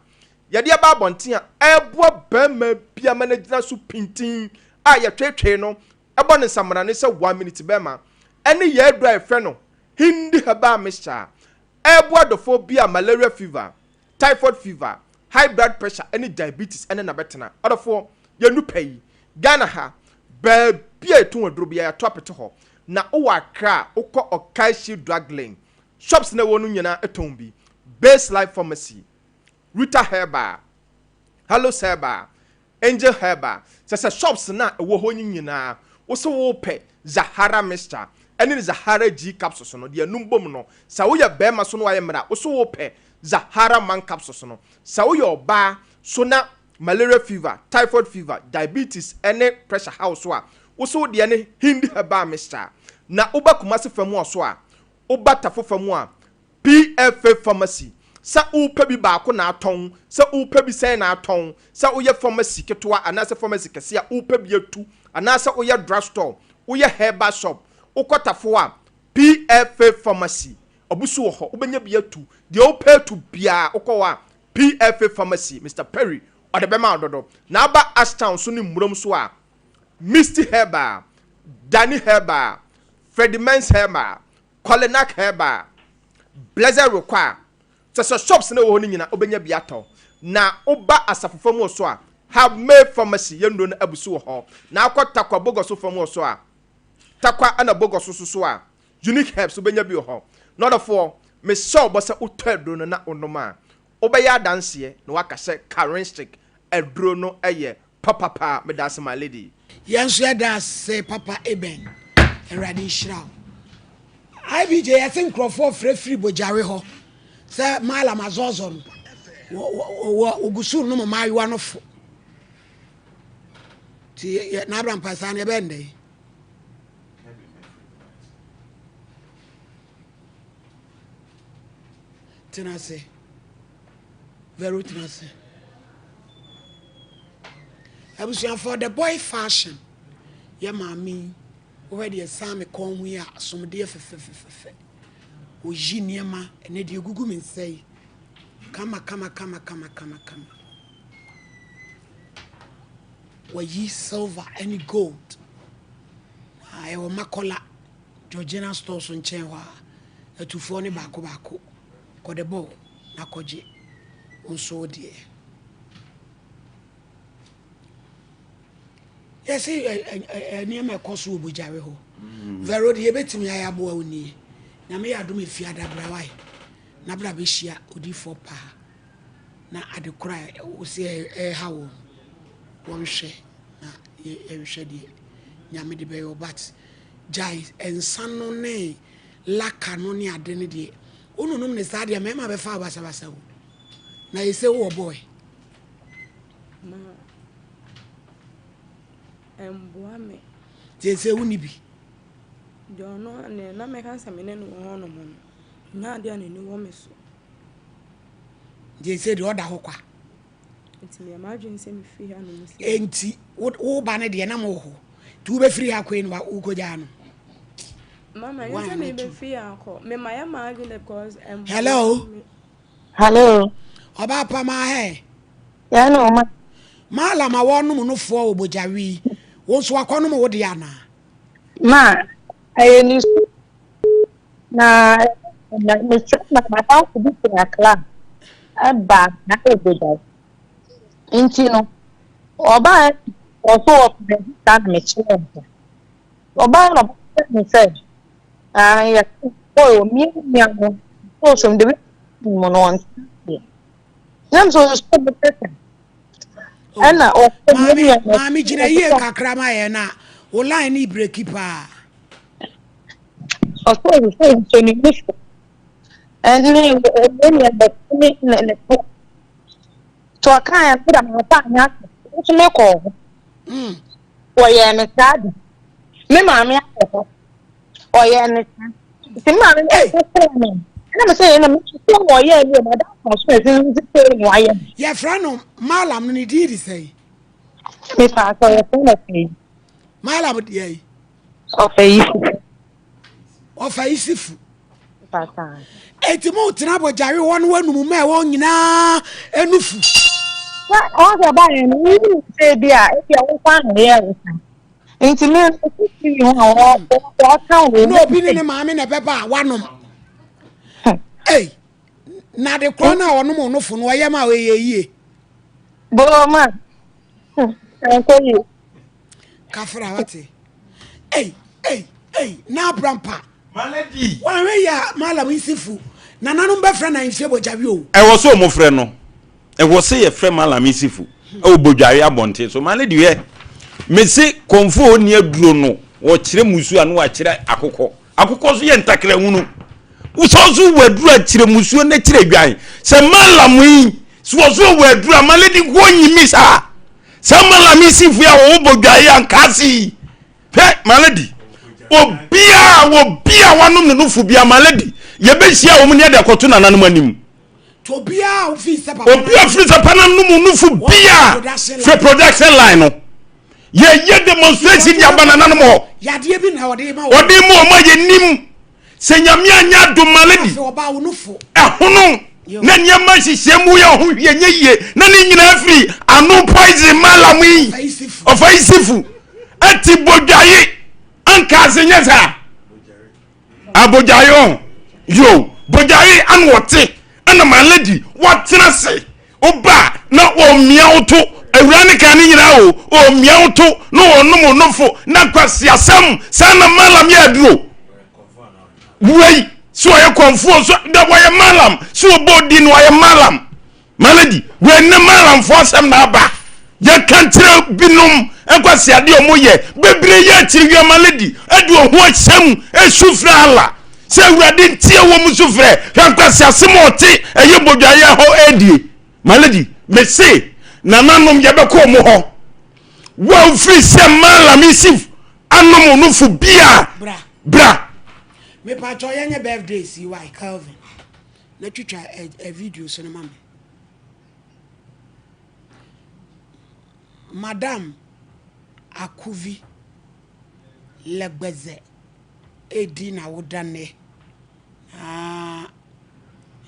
yɛde aba abɔnten a ɛreboa barima bi ama no agyina so pintinn a yɛtweetwee no bɔ no nsamena ne sɛ one minute bɛrima, ɛne yɛn aduro a yɛfrɛ no Hindi Herbal Mixture a ɛreboa dɔfoɔ bi a malaria fever, typhoid fever, high blood pressure ne diabetes ne na bɛtena. Ɔdɔfoɔ, yɛn nu pɛ yi, Ghana ha, baabi a yɛtɔn aduro biara yɛato apete hɔ. Na wowɔ Accra a, wokɔ Okaishie Drug Lane, shops no a ɛwɔ no nyinaa tɔn bi, Base Life Pharmacy, Ruta Herbal, Hallows Herbal, Angel Herbal, kyerɛ sɛ shops no a ɛwɔ hɔ no nyinaa, wo se wopɛ Zahara mixture ɛne ne Zahara G capsules no, deɛ ɛnum bom no, sɛ woyɛ barima so na wayɛ mmerɛ a, wo se wopɛ Zahara man capsules no, sɛ woyɛ ɔbaa so na malaria fever, typhoid fever, diabetes ne pressure haw so a, wo se wo deɛ ne Hindi Herbal mixture. Na woba Kumasi fa mu a so a, woba Tafo fa mu a, PFA Pharmacy, sɛ wopɛ bi baako na atɔn, sɛ wopɛ bi sɛn na atɔn, sɛ woyɛ pharmacy ketewa anaasɛ pharmacy kɛse a wopɛ bi atu, anaasɛ woyɛ drug store, woyɛ herbal shop, wokɔ Tafo a, PFA Pharmacy, abu so wɔ hɔ, wobɛnya bi atu, deɛ wopɛ atu biara wokɔ hɔ a, PFA Pharmacy, Mister Perry, ɔde bɛma wo dodo. Na aba Ashtown so ne Mmurom so a, Misty Herbal, Danny Herbal, Freddie Mens Herbal, Kolinak Herbal, Blessed Require, kyerɛ sɛ shops no a ɛwɔ hɔ no nyinaa wobɛnya bi atɔ. Na woba Asafo fa mu wɔ so a, Habmay Pharmacy, yɛn nnuro no abu so wɔ hɔ. Na akɔ Tarkwa Bogoso fa mu wɔ so a, Tarkwa ɛna Bogoso so so a, Unique Herbs wobɛnya bi wɔ hɔ. Na ɔdɔfoɔ, mehyɛ wo bɔ sɛ wotɔ aduro no na wonom a, wobɛyɛ adanseɛ na woaka sɛ Karinshik aduro no yɛ Papa paa medase my lady. Yɛn nso yɛda ase papa Eben awurade nhyira wo. IBJ yɛse nkurɔfoɔ frɛ firi bogyawe hɔ sɛ Mallam Azɔzɔ no wɔ wɔgu so nom mmaayewa no fo nti n'abra mpa saa no yɛbɛyɛ ndɛn. Tena ase. Vero tena ase. Abusuafoɔ the boy fashion yɛ maame yi wohwɛ deɛ san me kɔn ho yi a asomdeɛ fɛfɛfɛfɛ oyi nneɛma ɛnɛ deɛ egugu me nsa yi kama kama kama kama kama kama wayi silver ɛne gold na ɛwɔ makɔla Georgina stores nkyɛn hɔ a atufoɔ ne baako baako kɔ the ball na kɔgye wo nso wo deɛ. Yɛse nneɛma ɛkɔ so wɔ Bogyawe hɔ. Mm. Vero deɛ yɛbɛtumi ayɛ aboa wo nie. Nyame yɛ adom ɛfi adabra wae. Na bra bɛhyia odifoɔ paa. Na ade koro a wo sɛ ɛha wɔ no wɔnhwɛ na yɛnhwɛ deɛ Nyame de bɛyɛ but gyae nsa no ne laka no ne ade no deɛ Wo nonom ne saa deɛ mɛɛma bɛfa wo basabasa o. Na yɛsɛ wowɔ boy. Ma ɛmboa me. Nti ɛsɛ wo ni bi. Deɛ ɔno neɛ na mɛka sɛ me ne no wɔ hɔ nom no, nyɛ adeɛ a n'ani wɔ me so. Nti ɛsɛ deɛ ɔda hɔ kwa. Nti meyɛ m'adwene sɛ mefiri ha nom sɛ. Enti wo ba no deɛ na mowɔ hɔ nti wobɛfiri ha kɔi no wokɔgyaa no. Mama ɛnyɛ sɛ mebɛfiri ha akɔ mema yɛ m'adwene because ɛmmoa Hello. me. Hello. Ɔbaa pa maa hɛ. Yɛn ne ɔma. Mallam a wɔnom no foɔ wɔ bogya wi wo nso wakɔnom wo deɛ anaa? Ma ɛyɛ ne su na na mesrɛ na madamfo bi fi Accra ɛba na ɛyɛ bogya nti no ɔbaa ɔso ɔpɛ saa na mekyerɛ no ɔbaa na ɔbɛkyerɛ me sɛ ah yɛ boy omiamia no so so de mu no ɔnte aseɛ na nso nso mepɛ Oh, ɛna ɔsɛ maame miamia no maame gyina yie kakra ma yɛn na wo line ne breki paa. ɔsɛ ɔsɛ nso ne nufu ɛne miamia no ne ne ne to to ɔka yɛn so da ma ɔfa anyɛ ase nso mekɔɔ hɔ wɔyɛɛ me saa bi me maame akɔ hɔ ɔyɛɛ me saa nti me maame no kyerɛ me ɛna me sɛ ɛna me sɛ wɔyɛɛ bi ɔmo ada so ɛsi nso sɛ na wayɛ me. Yɛfrɛ no Malam no ne din de sɛn? Mepa sɛ yɛfrɛ no ɔfɛ yi. Malam deɛ yi. Ɔfɛ yi fufu. Ɔfɛ yi si fu. Eti mo tena bɔgyare hɔ no wɔnum mma ɛwɔ nyinaa enufu. Na ɔn sɛ ɔba yɛn no woyi sɛ ebi a ebi a wofa na ɔyɛ wo sa. Nti me nso si ho a wɔka wo. Na obi ne ne maame na ɛbɛba a wanom. Ei na de korɔ no a ɔnom ɔnofo no ɔyɛ ma ɔyɛ yie. Boma ɛnkɔ yie. Kafra wate. Ei ei ei na abrampa. Malady. Wanhwɛ yie a Mallam Isifu nananom bɛfrɛ no ahemfie bɔgyawe o. Ɛwɔ sɛ wɔfrɛ no. Ɛwɔ sɛ yɛfrɛ Mallam Isifu. Ɛwɔ Bodware abɔnten so. Maame deɛ mese kɔmfo a ɔnni aduro no wɔkyerɛ musuo a na wakyerɛ akokɔ. Akokɔ nso yɛ ntakra hunu. Wosɔ nso wɔ aduro a kyerɛ musuo na kyerɛ dwan. Sɛ malam yi so wɔ so wɔ aduro a maledi nko nyimi saa. Sɛ malam yi sifo a wɔwɔ Bodware ankaase yi. Hwɛ maledi. Obiara obiara wanom ne nofo bia maledi. Yɛbɛhyia wɔn ne yɛde akɔto nananom anim. Obi a ofiri sɛ papa no nom nufu bia fɛ production line no yɛyɛ demonstration de aba nananom hɔ ɔde ma ɔma yɛnim sɛ nyame anyɛ adom ma lady ɛhono na nneɛma nhyehyɛ mu yɛ ho hwie nyɛ yie na ne nyinaa firi ano poison malam yi ɔfa yi sifu ɛte bodwaye anka ase nyɛ saa Abogyae o yo bogyae ana ɔte ɛna my lady watena se woba na ɔmia wo to awura ne kan ne nyinaa o ɔmia wo to na ɔnom nofo na kwasi asɛm saa na malam yɛ aduro wei so ɔyɛ kɔnfoɔ so da wɔyɛ malam so ɔbɔ di no ɔyɛ malam Malady, wei ne Malamfoɔ asɛm na aba. Yɛka nkyerɛ binom nkwaseadeɛ ɔmo yɛ bebree yɛ akyiri wia Malady ɛde ɔho ahyɛ mu esu frɛ Allah sɛ awurade ntie wɔn su frɛ hwɛ nkwaseasɛm a ɔte ɛyɛ bodwaeɛ hɔ ɛredie Malady mese nananom yɛbɛkɔ ɔmo hɔ wo a wofiri sɛ Malam Isif anom nofo bia bra. Mepatwɔ yɛnyɛ birthday si why Calvin. Na twitwa ɛ ɛ videos no ma me. Madam Akuvi Lɛgbɛzɛ redi n'awoda nnɛ. Na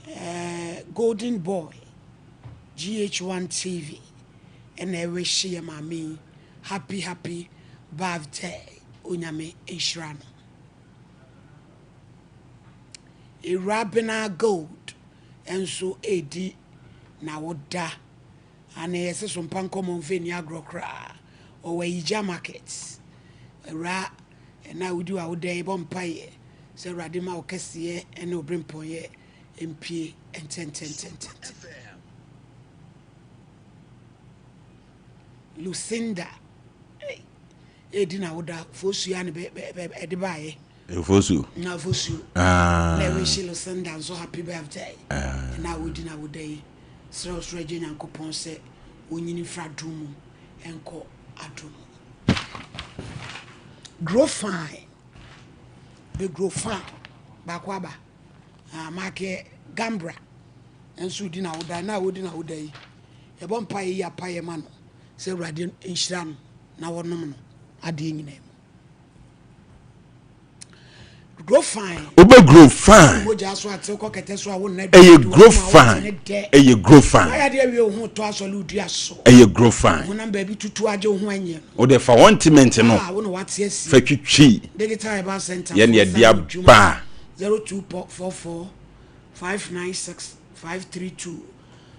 ɛɛ Golden Boy GH1 TV ɛna ɛrehye yɛ maame yi happy happy birthday. Onyame nhyira no. Ewurabena Gold nso redi n'awoda. Ane yɛse so mpa nkɔmmɔ mfa nni agorɔ koraa. Ɔwɔ Ayigya market. Awura, ɛna a wodi w'awoda yi, bɔ mpaeɛ sɛ Awurade ma wo kɛseyɛ ne wo berempɔnyɛ mpue ntɛntɛntɛntɛm. Lucinda redi n'awoda, Fosuo a na ɛde baeɛ. Fosu. Na Fosu. Ah. Na ɛwishi Lucinda nso happy birthday. Ah. Na wodi na woda yi. Srɛ ɔsoro agye Nyankopɔn sɛ onyini mfiri adom mu nkɔ adom mu. Grow fine. Be grow fine. Baako aba. Ah, Maake Gambra nso di na woda na wodi na woda yi. Yɛbɔ mpaeɛ yi apaeɛ ma no sɛ Awurade nhyira no na wɔnom no adeɛ nyinaa mu. Grow fine. Wobɛ grow fine. Ɛyɛ grow fine. Ɛyɛ grow fine. Ɛyɛ grow fine. O de fa wɔn timent no. Fa twitwi. Yɛn yɛ de aba. 0244 596 532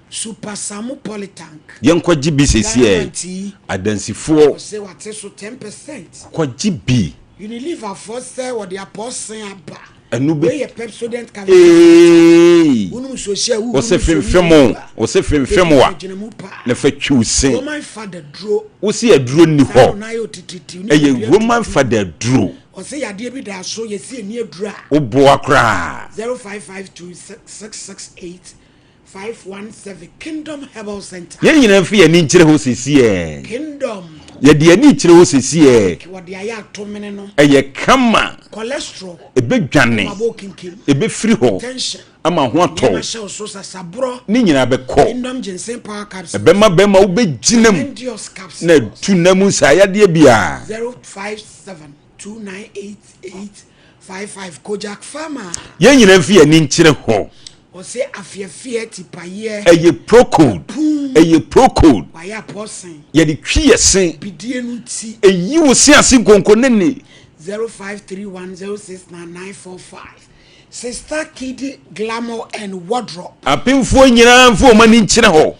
Super Samu Polytank. Yɛnkɔgye bi sesiɛ. Adansifoɔ. Ɔse wate so 10%. Kɔgye bi. Unilever foɔ sɛ wɔde apɔɔsen aba. Ɛno bɛ. Wei yɛ Pepsodent cavity. Eeii. Wonom nsuo hyɛ a wohunu Ɔse nsuo femfem mu o. Ɔse femfem Baby a. gyina mu paa. Na fa twi wo se. Roman fada duro. Wose aduro nni Saa hɔ. no nan yɛ otititi. Ne Ɛyɛ dua Roman tutu. fada aduro. Ɔse yadeɛ bi da so yɛsi ani aduro a. Woboa koraa. 0552 668 517 Kingdom Herbal Center. Yɛn nyinaa mfa yɛn ani nkyerɛ hɔ sesiɛ. Kingdom. Yɛde yɛn ani kyerɛ hɔ sesiɛ. Wɔde ayɛ atomene no. Ɛyɛ kama. Cholesterol. Ɛbɛdwane. Wabɔ kinkim. Ɛbɛfiri hɔ. Tension. Ama ho atɔ. Nneɛma hyɛ wo so sasaborɔ. Ne nyinaa bɛkɔ. Kingdom ginseng power capsules. Ɛbɛma bɛrima wobɛgyina mu. Mendios capsules. Na atu nna mu nsaayadeɛ biara. 057 2988 55 Kojak Pharma. Yɛn nyinaa mfa yɛn ani nkyerɛ hɔ. Ɔse afeɛfeɛ tipayeɛ. Ɛyɛ procold. Pum. Ɛyɛ procold. Wayɛ apɔsen. Yɛde twi yɛ se. Bidie no nti. Ɛyi wo se ase nkonko ne ne. 0531 069 945 Sister Kidi Glamour and Wardrobe. Apemfoɔ nyinaa mfa wɔn ani nkyerɛ hɔ.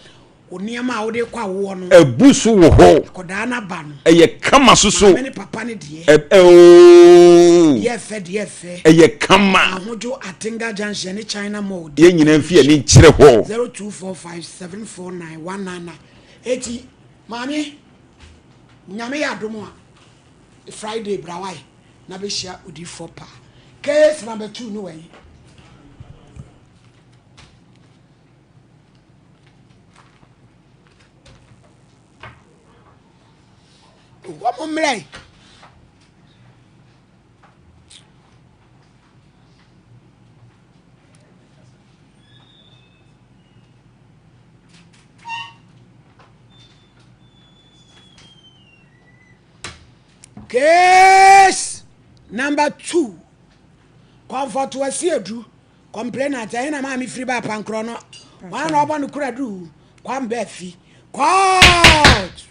Wo nneɛma a wode kɔ awoɔ no. Abu so wɔ hɔ. Akɔdaa no aba no. Ɛyɛ kama soso. Maame ne papa no deɛ. Ɛ ɛ ooo. Deɛ ɛfɛ deɛ ɛfɛ. Ɛyɛ kama. Ahodwo Atenga Junction ne China Mall. Yɛn nyinaa mfi yɛn ani nkyerɛ hɔ. 0245 749 199 Eti. Maame, Nyame yɛ adom a, Friday bra wae na bɛhyia odiyifoɔ paa. Case number 2 no wɔ he? Wɔn mmerɛ. Case number 2. Comfort Asiedu complainant ɛhe na maame firi ba apankorɔ no wɔn na ɔbɔ no kura du kwan bɛɛ fi court.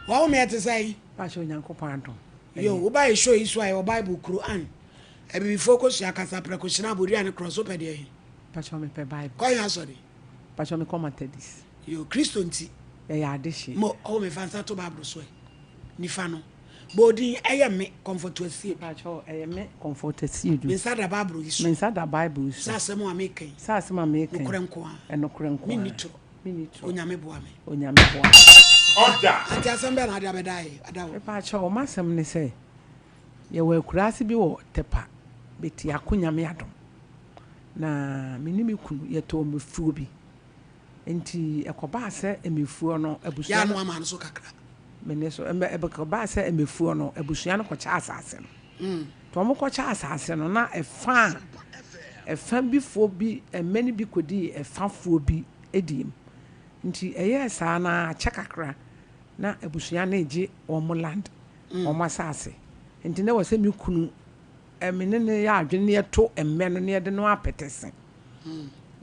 Wɔn mi ɛte sɛ yi. Pakyɛ Onyankopɔn adom. Yo, woba yɛ show yi so a yɛwɔ Bible Quran. Abibifoɔ kɔ sua kasa prɛko hyena abodua ne korɔ so pɛ deɛ he? Pakyɛ mepɛ Bible. Kɔ he asɔre? Pakyɛ mekɔ Methodist. Yo, Kristo nti. Yɛyɛ adehyeɛ. Mo, ɔwɔ mefa nsa to Bible so ɛ. Nifa no. Bɔ odin, ɛyɛ me, Comfort Asiedu. Pakyɛ ɛyɛ me, Comfort Asiedu. Me nsa da Bible yi so. Me nsa da Bible yi so. Sɛ asɛm a meka yi. Sɛ asɛm a meka yi. Nokorɛ nko ara. Ɛnokorɛ nko ara. Menni torɔ. Menni torɔ. Onyame boa me. Onyame boa me. Order. Ante asɛm bɛn na ade abɛda yi ada hɔ? Mepakyɛw, m'asɛm ne sɛ, yɛwɔ akuraase bi wɔ Tepa, Betiako Nyame adom. Na me ne me kunu yɛtɔɔ mmefuo bi. Nti ɛkɔbaa sɛ mmefuo no abusua Yɛ no. ano ama no so kakra. Me ne so, ɛmɛ ɛkɔbaa sɛ mmefuo no abusua no kɔkyɛ asase no. Nti wɔn kɔkyɛ asase no na ɛfa a ɛfa bi foɔ bi mmɛ no bi kɔdii ɛfa foɔ bi deɛ mu. Nti ɛyɛɛ saa no ara akyɛ kakra na abusua no regye wɔn land, wɔn asase. Nti na ɛwɔ sɛ me kunu me ne no yɛ adwene na yɛto mmɛ no na yɛde no apɛtɛse.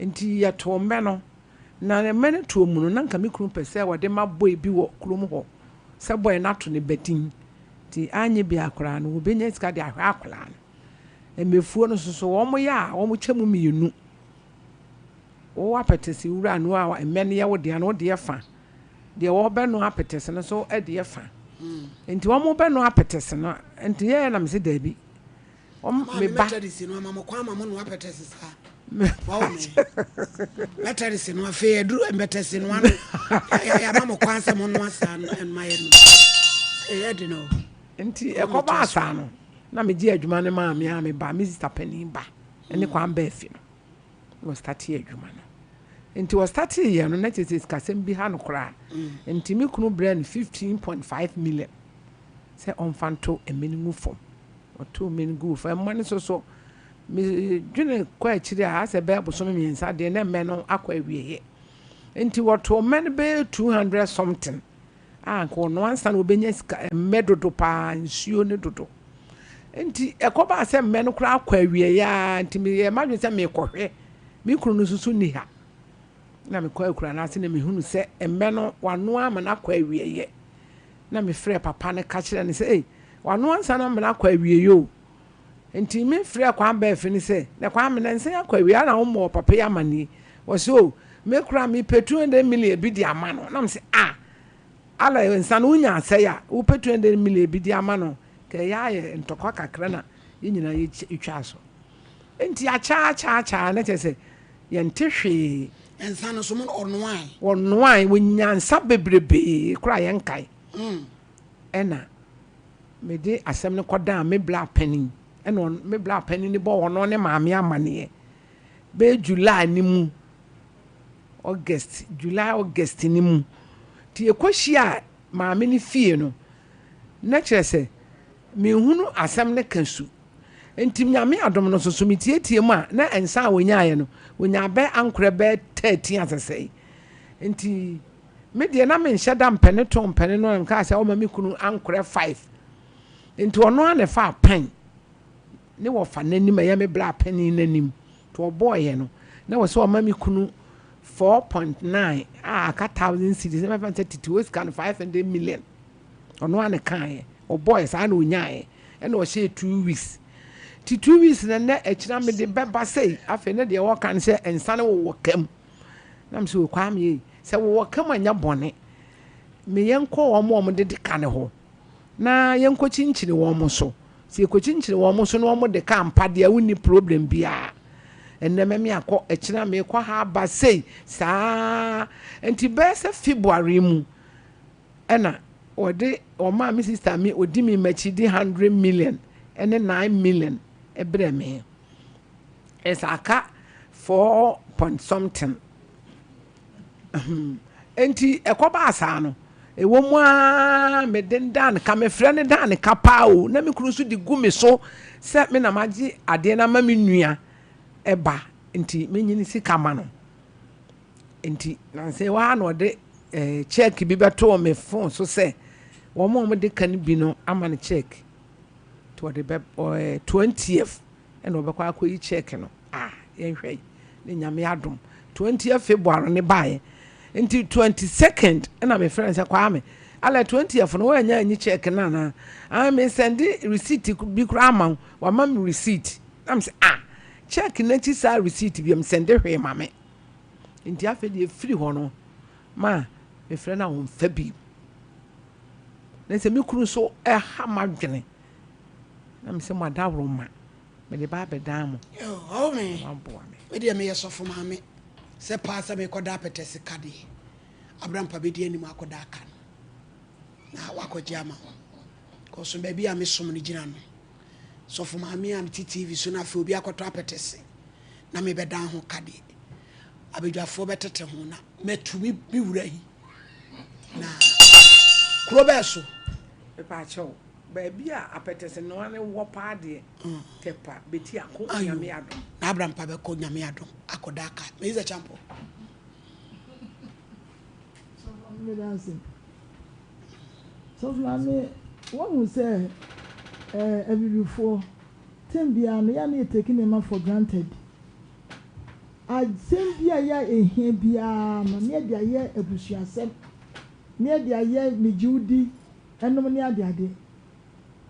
Nti yɛtoo mmɛ no, na mmɛ no toɔ mu no na nka me kunu pɛ sɛ ɔde ma boy bi wɔ kurom hɔ sɛ boy no ato ne ba din. Nti anyɛ biara koraa no wɔbɛnya sika de ahwɛ akwadaa no. Mmɛfuo no nso so wɔyɛ a wɔkyɛ mu mmienu. Wo apɛtɛse wura no a mmɛ no yɛ wo dea no, wo deɛ fa. Deɛ wɔbɛnoa apɛtɛse no nso deɛ fa. Nti wɔbɛnoa apɛtɛse no, nti yɛyɛ na mese daabi. Wɔn Maame me ba. Methodist no ama mo kwan ma mo noa apɛtɛse saa. Wawo me. Methodist no afei aduru mbɛtɛse noa no. Yɛama mo kwan sɛ mo noa saa no ɛnma yɛ no. Ɛyɛ de no. Nti ɛkɔbaa saa no, na megye adwuma no maa me a me ba, me sista panin ba, ne kwan baa fi no. Na ɔstartee adwuma no. Nti ɔstartee yɛ no na kyerɛ sɛ sikasɛm bi ha no koraa. Nti me kunu brɛɛ no 15.5 million sɛ ɔmfa nto mmɛ no ngu fam. Ɔtoo mmɛ no guu fam. Mmɛ no nso so, medwene kɔ akyiri a, asɛ bɛyɛ bosome mmiɛnsa deɛ na mmɛ no akɔ awieeɛ. Nti wɔtoo mmɛ no bɛyɛ 200 something a anka ɔno ansa na ɔbɛnya sika, mmɛ dodo paa, nsuo no dodo. Nti ɛkɔbaa sɛ mmɛ no koraa kɔ awieeɛ ara nti meyɛɛ m'adwene sɛ merekɔhwɛ. Me kunu no nso so nni ha. Na mekɔ akura no ase na mehunu sɛ mmɛ no wanoa ama no akɔ awieeɛ. Na mefrɛɛ papa no ka kyerɛɛ no sɛ, ei, wanoa nsa no ama no akɔ awieeɛ o. Nti mefrɛɛ Kwame Bɛɛfe no sɛ, na Kwame na nsa yi akɔ awieeɛ na wommɔɔ papa yi amanneɛ. Ɔse o, me koraa mepɛ 200 million bi de ama no. Na mese, ah, Ala nsa no wonya asɛe a, wopɛ 200 million bi de ama no, ka ɛyɛ ayɛ ntɔkwa kakra na yɛn nyinaa yɛtwaa so. Nti akyɛ akyɛ akyɛ na kyerɛ sɛ yɛnte hwee. Nsa no so mo ɔnoae. Wɔnoae, wɔnya nsa bebrebee koraa yɛnkae. Ɛna mede asɛm no kɔdaa me bra panin. Ɛna me bra panin no bɔɔ ɔno ne maame amanneɛ. Bɛyɛ July no mu, August, July, August no mu. Nti yɛkɔhyiaa maame no fie no, na kyerɛ sɛ menhunu asɛm no ka su. Nti Nyame adom no nso so metietie mu a, na nsa a wɔnyaeɛ no, wɔnyaa bɛyɛ ankorɛ bɛyɛ 13 asɛsɛe. Nti me deɛ na menhyɛ da mpɛ ne to mpɛ ne no a, mekaa sɛ ɔma me kunu ankorɛ 5. Nti ɔno ara na ɛfaa pɛn ne wɔfa n'anim, ɛyɛ me bra panin n'anim. Nti ɔbɔeɛ no, na wɔ sɛ ɔma me kunu 4.9 a aka thousand cedis, na mɛfa no sɛ tete hɔ sika no 500 million. Ɔno ara na ɛkaeɛ. Ɔbɔeɛ saa na ɔnyaeɛ. Ɛna ɔhyɛɛ 2 weeks. Nti 2 weeks no nnɛ akyina mede bɛba sei. Afei na deɛ wɔka no sɛ nsa no wowɔ ka mu. Na mesɛ o Kwame ei, sɛ wowɔ ka mu a nyɛ bɔne. Me yɛnkɔ wɔn a wɔde de ka no hɔ na yɛnkɔkyinkyini wɔn so. Sɛ yɛkɔkyinkyini wɔn so na wɔde ka ampa deɛ wonni problem biara. Ɛnnɛ mɛme akɔ, ɛkyena meekɔ ha aba sei saa. Nti bɛyɛ sɛ February mu ɛna wɔde wɔmaa me sister me ɔdi me makyi de 100 million ɛne 9 million ɛbrɛ me. Ɛsɛ aka four point something. Nti ɛkɔbaa saa no, ɛwɔ mu aa mede dan ka, mefrɛ ne dan ka paa o, na me kunu nso de gu me so sɛ me na magye adeɛ no ama me nua ɛba, nti menyini sika ma no. Nti nansɛ hɔ a na ɔde cheque bi bɛtoo me phone so sɛ wɔn a wɔde ka no bi no ama no cheque, nti ɔde bɛ 20th ɛna ɔbɛkɔ akɔyi cheque no. Ah, yɛnhwɛ yi ne Nyame adom, 20th February ne baeɛ, nti 22nd ɛna mefrɛ no sɛ, "Kwame, ala 20th no wɔanya anyi cheque no anaa?" "Ah, me send receipt bi koraa ama wo." Wama me receipt na me sɛ, "Ah, cheque n'akyi saa receipt bi m send hwee ma me." Nti afei deɛ efiri hɔ no ma mefrɛ no a wɔmfa bi, na sɛ me kunu so ɛha m'adwene na me sɛ mo adaworo ma mede ba abɛdan mo. Ɔwɔ me. Waboa me. Me deɛ, meyɛ sɔfo maame sɛ paa sɛ mekɔda apɛtɛ sika deɛ, Abrampa bɛdi anim akɔda aka no na wakɔgye ama wo kɔso baabi a mesom no gyina no. Sɔfo maame a mete TV so no, afei obi akɔtɔ apɛtɛ se na mebɛdan ho ka deɛ, abadwafoɔ bɛtete ho na matu me wura yi na kuro bɛɛ so. Mepaakyɛw, baabi a apɛtɛsɛ noa ne wɔ paa deɛ, Tɛpa bɛti ako. Ayo. Nyame adom. Na Abrampa bɛkɔ, Nyame adom, akɔda aka meyisɛ champo. Meda ase. Sɔfo maame, woahu sɛ abibifoɔ tem biara no yɛ ne yɛ take nneɛma for granted. Asɛm bi a yɛ a ehia biara no, ne yɛde ayɛ abusuasɛm, ne yɛde ayɛ megye wo di ɛnom ne adeade.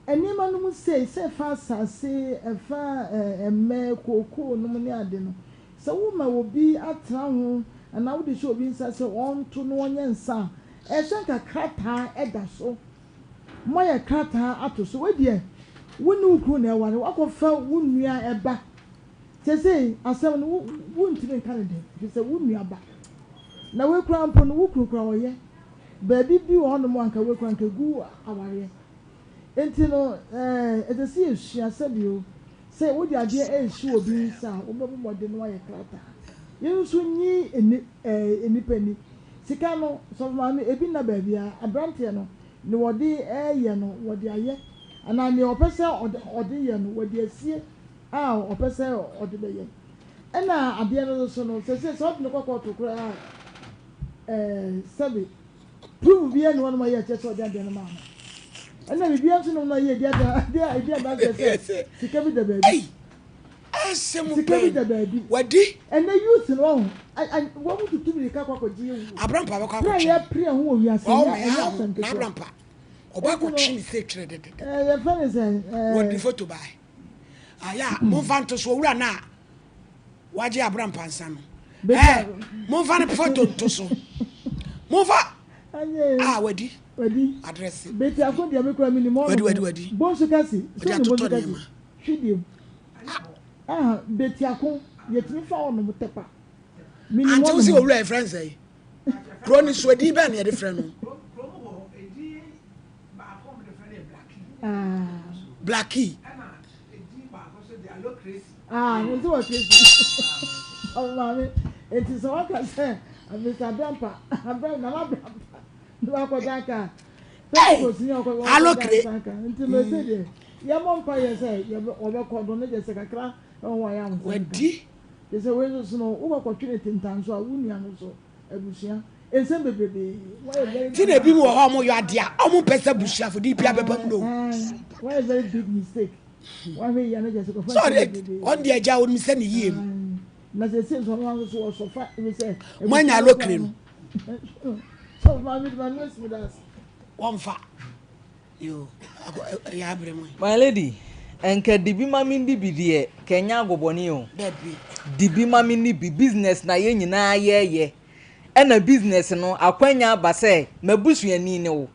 Nneɛma no mu sei sɛ ɛfa asase, ɛfa ɛmɛ, kookoo nom ne ade no, sɛ woma obi atena ho anaa wode hyɛ obi nsa sɛ ɔnto na ɔnyɛ nsa a, ɛsɛ nka krataa ɛda so. Moayɛ krataa ato so. Wei deɛ, wo ne wo kunu na ɛware, wakɔfa wo nua ɛba. Sɛsei asɛm no wo wontumi nka ne den, ɛfiri sɛ wo nua ba. Na wei koraa mpo no, wo kunu koraa ɔyɛ. Baabi bi wɔ hɔnom a nka wei koraa nka egu awareɛ. Nti no ɛsɛ sɛ yɛsua sɛbio sɛ wode adeɛ ɛresi obi nsa a, wobɛbɔ mmɔden na woayɛ krataa. Yɛn nso nyi nni nnipa ni. Sika no, sɔfo maame, ebi nna baabiara. Aberanteɛ no, nea wɔde ɛreyɛ no, wɔde ayɛ. Anaa nea ɔpɛ sɛ ɔde ɔde yɛ no, wɔde asie a ɔpɛ sɛ ɔde bɛyɛ. Ɛna adeɛ no nso no, sɛsɛ sɛ ɔde no kɔ kɔɔto koraa a, sɛbe proof biara ni hɔnom a yɛ kyerɛ sɛ ɔde adeɛ no maa no. Ɛna biribiara nso nom no a yɛ edi adi edi adanseɛ sɛ sika bi da baabi. Asɛm Sika bi bɛn da baabi. Wadi. Ɛnɛ youth no ɔho wɔn mu tutu mirika kɔ akɔgye ewu. Abrampa bɛkɔ Pere a akɔtwe. yɛ pere ho wɔ wiase Ɔwɔ ɛnyɛ me ɛnyɛ ha asɛm na ketewa. Abrampa ɔbɔ akɔtwe ne sɛ twerɛ dɛdɛdɛ. Yɛfrɛ ne sɛ Wɔde foto bae ayɛ a, momfa nto so. Owura no a wagye Abrampa nsa no, momfa ne foto nto so, momfa ɛnyɛ a wadi wadi adrɛse. Beti ako deɛ, me kura mi nim ɔno. Wadi, wadi, wadi. Bonsu kasi Wɔde so ni atotɔ bonsu kasi nneɛma. hwidiem ah, beti ako yɛtumi fa ɔnom Tɛpa mi nim Ante wo sɛ ɔnom. owura yɛfrɛ no sɛ kuro no so edin bɛn na yɛde frɛ no? Kurom hɔ edin baako a wɔde frɛ no yɛ Blackie. Ah. Blackie. Ɛna edin baako nso de Alocracy. Ah, mo nso wɔ Tracy. Ɔmo maame, eti sɛ waka sɛ Mr. Abrampa, Abram, Nana Abrampa, ne wakɔda aka. Pentecost ni ɔkɔ Alocre. ɔkɔda aka. Nti no ese deɛ, yɛmmɔ mpa yɛ sɛ yɛbɛ wɔbɛkɔ do ne gye sɛ kakra ɛwɔ hɔ a yɛ ahosuo. Wadi. Gye sɛ wei nso so no, wokɔkɔtwe ne tentan so a, wo nua no so abusua. Nsɛm bebrebe. Wɔyɛ very Ti na ebi mu wɔ hɔ a ɔmo yɛ adeɛ a ɔmo mpɛ sɛ busuafo de bia bɛba mu no. Wɔyɛ very big mistake. Wɔahwɛ yie no gye sɛ kɔfa Sɛ nsɛm ɔde bebrebe. ɔno deɛ agya onim sɛ ne yie mu. Na sɛ sɛ nso ɔno nso so wɔsɔfa ebi sɛ. Mo anya alocre no. Sɔfo maame di ma no esi mi da ase. Wɔmfa yo akɔ ɛyɛ abere mu. My lady, nka dibi ma mi ndi bi deɛ, kɛnyɛ agobɔne o. Dabi. Dibi ma mi ni bi business na yɛn nyinaa yɛɛyɛ, ɛna business no akwanya aba sɛ m'abusuani ne wo.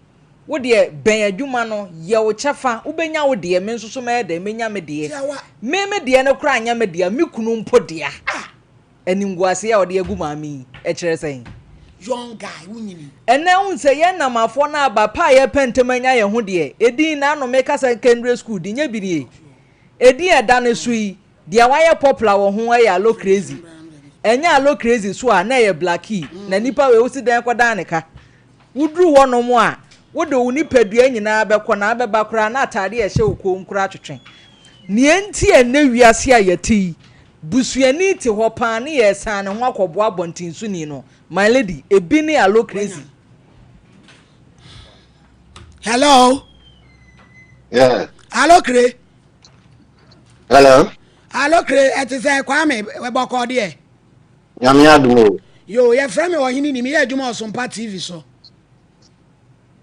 Wo deɛ, bɛn adwuma no, yɛ wo kyɛfa, wobɛnya wo deɛ, me nso so mɛyɛ dɛn, mɛnya me deɛ. Me me deɛ no koraa nyɛ me dea, me kunu mpo dea. Animguaseɛ a ɔde agu maame yi, ɛkyerɛ sɛn? Young guy, wonyini. Ɛnnɛ wohu sɛ yɛn Namafoɔ no aba pɛ a yɛpɛ ntɛm anya yɛn ho deɛ, edin na ano meka sɛ Kendre School din, nyɛ bi nie. Edin a ɛda ne so yi, deɛ wayɛ popular wɔ ho yɛ Alo Crazy. Ɛnyɛ Alo Crazy so a, na ɛyɛ Blackie. Na nipa wei wosi dɛn kɔdan ne ka? Woduru hɔnom a, wode wo nipadua nyinaa bɛkɔ na abɛba koraa na atade a ɛhyɛ wo kɔn mu koraa twetwe. Nea enti a ɛnnɛ wiase a yɛte yi, busuani te hɔ paa ne yɛresan ne ho akɔboa abɔntensoni no, my lady, ebi ne Alo Crazy. Hello. Yeah. Alo Kre. Hello. Alo Kre, ɛte sɛ Kwame bɔkɔ deɛ. Nyame adom o. Yo, yɛfrɛ me Ɔhene ni, meyɛ adwuma wɔ Sompa TV so.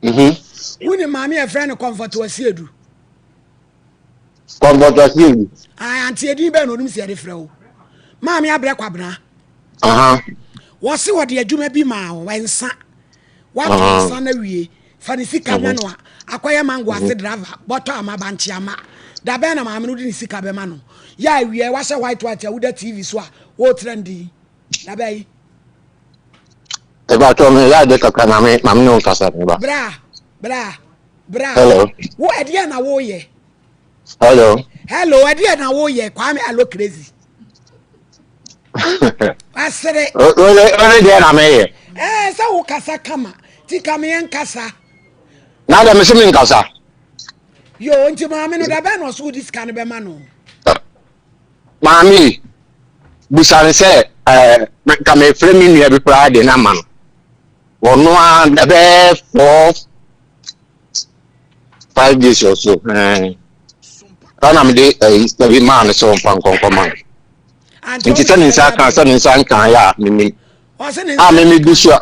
Mhm. Wonim maame a yɛfrɛ no Comfort Asiedu? Comfort Asiedu. Ah, ante edin bɛn na onim sɛ yɛde frɛ wo? Maame abrɛ kwabena. Aha. Wɔse wɔde adwuma bi maa wo, nsa. Watɔ nsa no awie. Fa ne sika ma no a, akɔyɛ mango ase driver, bɔtɔ ama, bankye ama. Da bɛn na maame no de ne sika bɛma no? Yɛ awie, wahyɛ white white a woda TV so a woretra ndi yi. Da bɛn? Ɛbɛatɔ me yɛ ade kakra na me maame ne wo nkasa me ba. Bra, bra, bra. Hello. Wo ɛdeɛ na woyɛ? Hello. Hello, ɛdeɛ na woyɛ? Kwame Alo crazy. Asere. Ɔne deɛ na meyɛ. Ɛɛ sɛ wo kasa kama ti ka me nkasa. Na dɛ mese me nkasa. Yo nti maame no da bɛn na ɔso wodi sika no bɛma no. Maame yi busa no sɛ ɛɛ nka mefrɛ me nua bi koraa de no ama no. Ɔno a ɛbɛyɛ four five days or so ɛɛ ɛna mede ɛyi sika bi maa no sɛ ɔmfa nkɔnkɔ ma no nti sɛ ne nsa ka sɛ ne nsa nkan yɛ a menim a meme gu so a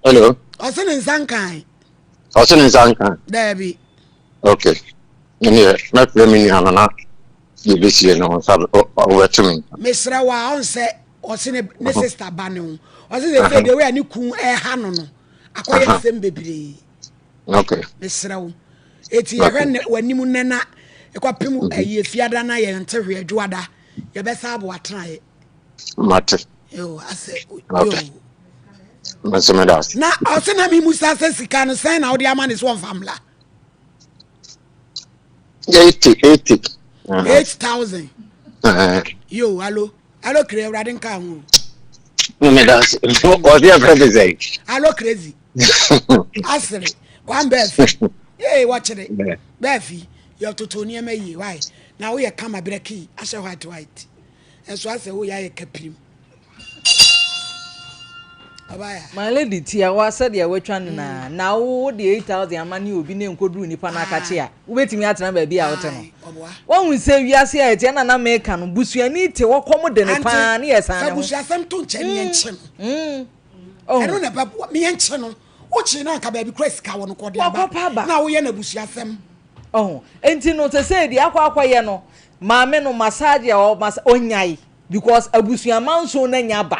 hello ɔse ne nsa nkan ɔse ne nsa nkan daabi okay ɛneɛ mɛfrɛ me nua no na yɛbɛsie no nsa wobɛto me mesrɛ wo a ɔnsɛ ɔse ne ne sister ba ne ho ɔse sɛ sɛ deɛ wei a ne kun ɛha no no akɔyɛ nsɛm bebree Okay. Mesrɛ wo. Eti yɛhwɛ ne w'anim nnɛ na ɛkɔpem mhm. ayi efiada na yɛn nte hwee adwoada yɛbɛsa abo atenaeɛ. Mate. Yo asɛ yo. Mese me da ase. Na ɔse na mi musa sɛ sika no sɛn na wode ama ne so ɔmfa mmla. 80 80. 8000. Yo alo. Alo kere awurade nka ho. Me da ase. Ɔse ɛfrɛ me sɛn. Alo crazy. Asere. Kwan bɛɛfi. Ee wɔkyere. Bɛɛfi. Yɛtoto nneɛma yie. Why? Na woyɛ kama berɛ kii ahyɛ white white. Ɛnso asɛ woyɛ ayɛ kapirim. My lady tiawa sɛdeɛ watwa no naa na wo wode 8000 ama ne obi ne nkɔduru nipa no akakye a wobɛtumi atena baabi a wote no wahu sɛ wiase a ɛteɛ na na meka no busuani te hɔ kɔm de no paa ne yɛ san ne ho busuasɛm to nkyɛn ne yɛnkye no ɛno na ɛbɛboa me yɛnkye no wokye no anka baabi kora sika wɔ no kɔde aba na woyɛ no abusuasɛm ɔho nti no sɛ sɛ deɛ akɔ akɔyɛ no maame no massage a ɔnyae because abusua manson no anya ba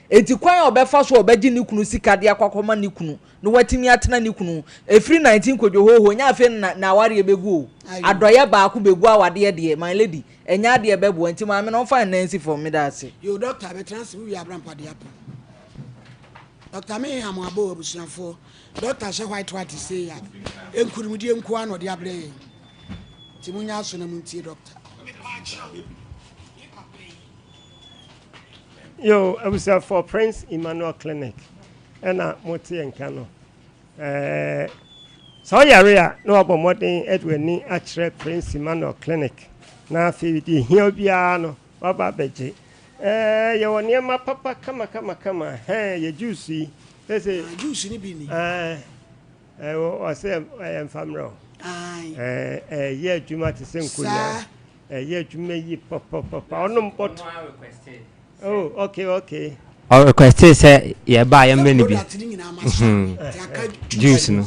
Enti kwan a ɔbɛfa so a ɔbɛgye ne kunu sika de akɔ akɔma ne kunu na watumi atena ne kunu ho ɛfiri 19 kodwohoohoo ɛnyɛ afei na n'awareɛ bɛgu o. Adɔeɛ baako bɛgu awadeɛ deɛ my lady ɛnyɛ adeɛ ɛbɛboa nti maame no ɔmfa ne nan nsi fam meda ase. Yoo doctor bɛtena ase wo wie abra mpa de apo doctor me ha mo aba o abusuafoɔ doctor hyɛ white white sei a nkunimdie nkoa na ɔde abrɛ yɛn nti mo nyɛ aso na mo ntie doctor. Yo, abusuafoɔ Prince Emmanuel Clinic ɛna mote yɛn nka no. Ɛɛ sɛ ɔyare a na wabɔ mmɔden de w'ani akyerɛ Prince Emmanuel Clinic na afei deɛ hia biara no waba abɛgye. Ɛɛ yɛwɔ nneɛma papa kama kama kama hɛn yɛ juice yi. Sɛ ah, juice ni bi ni. Ɛɛ ɛwɔ ɔsɛ ɛyɛ nfa mmerɛ o. Ɛɛ ɛyɛ adwuma te sɛ nkonyaa. Ɛyɛ adwuma yie papapapa ɔnom bɔt oh okay okay. Ɔ requestee sɛ yɛba a yɛmmrɛ no bi. Juice no.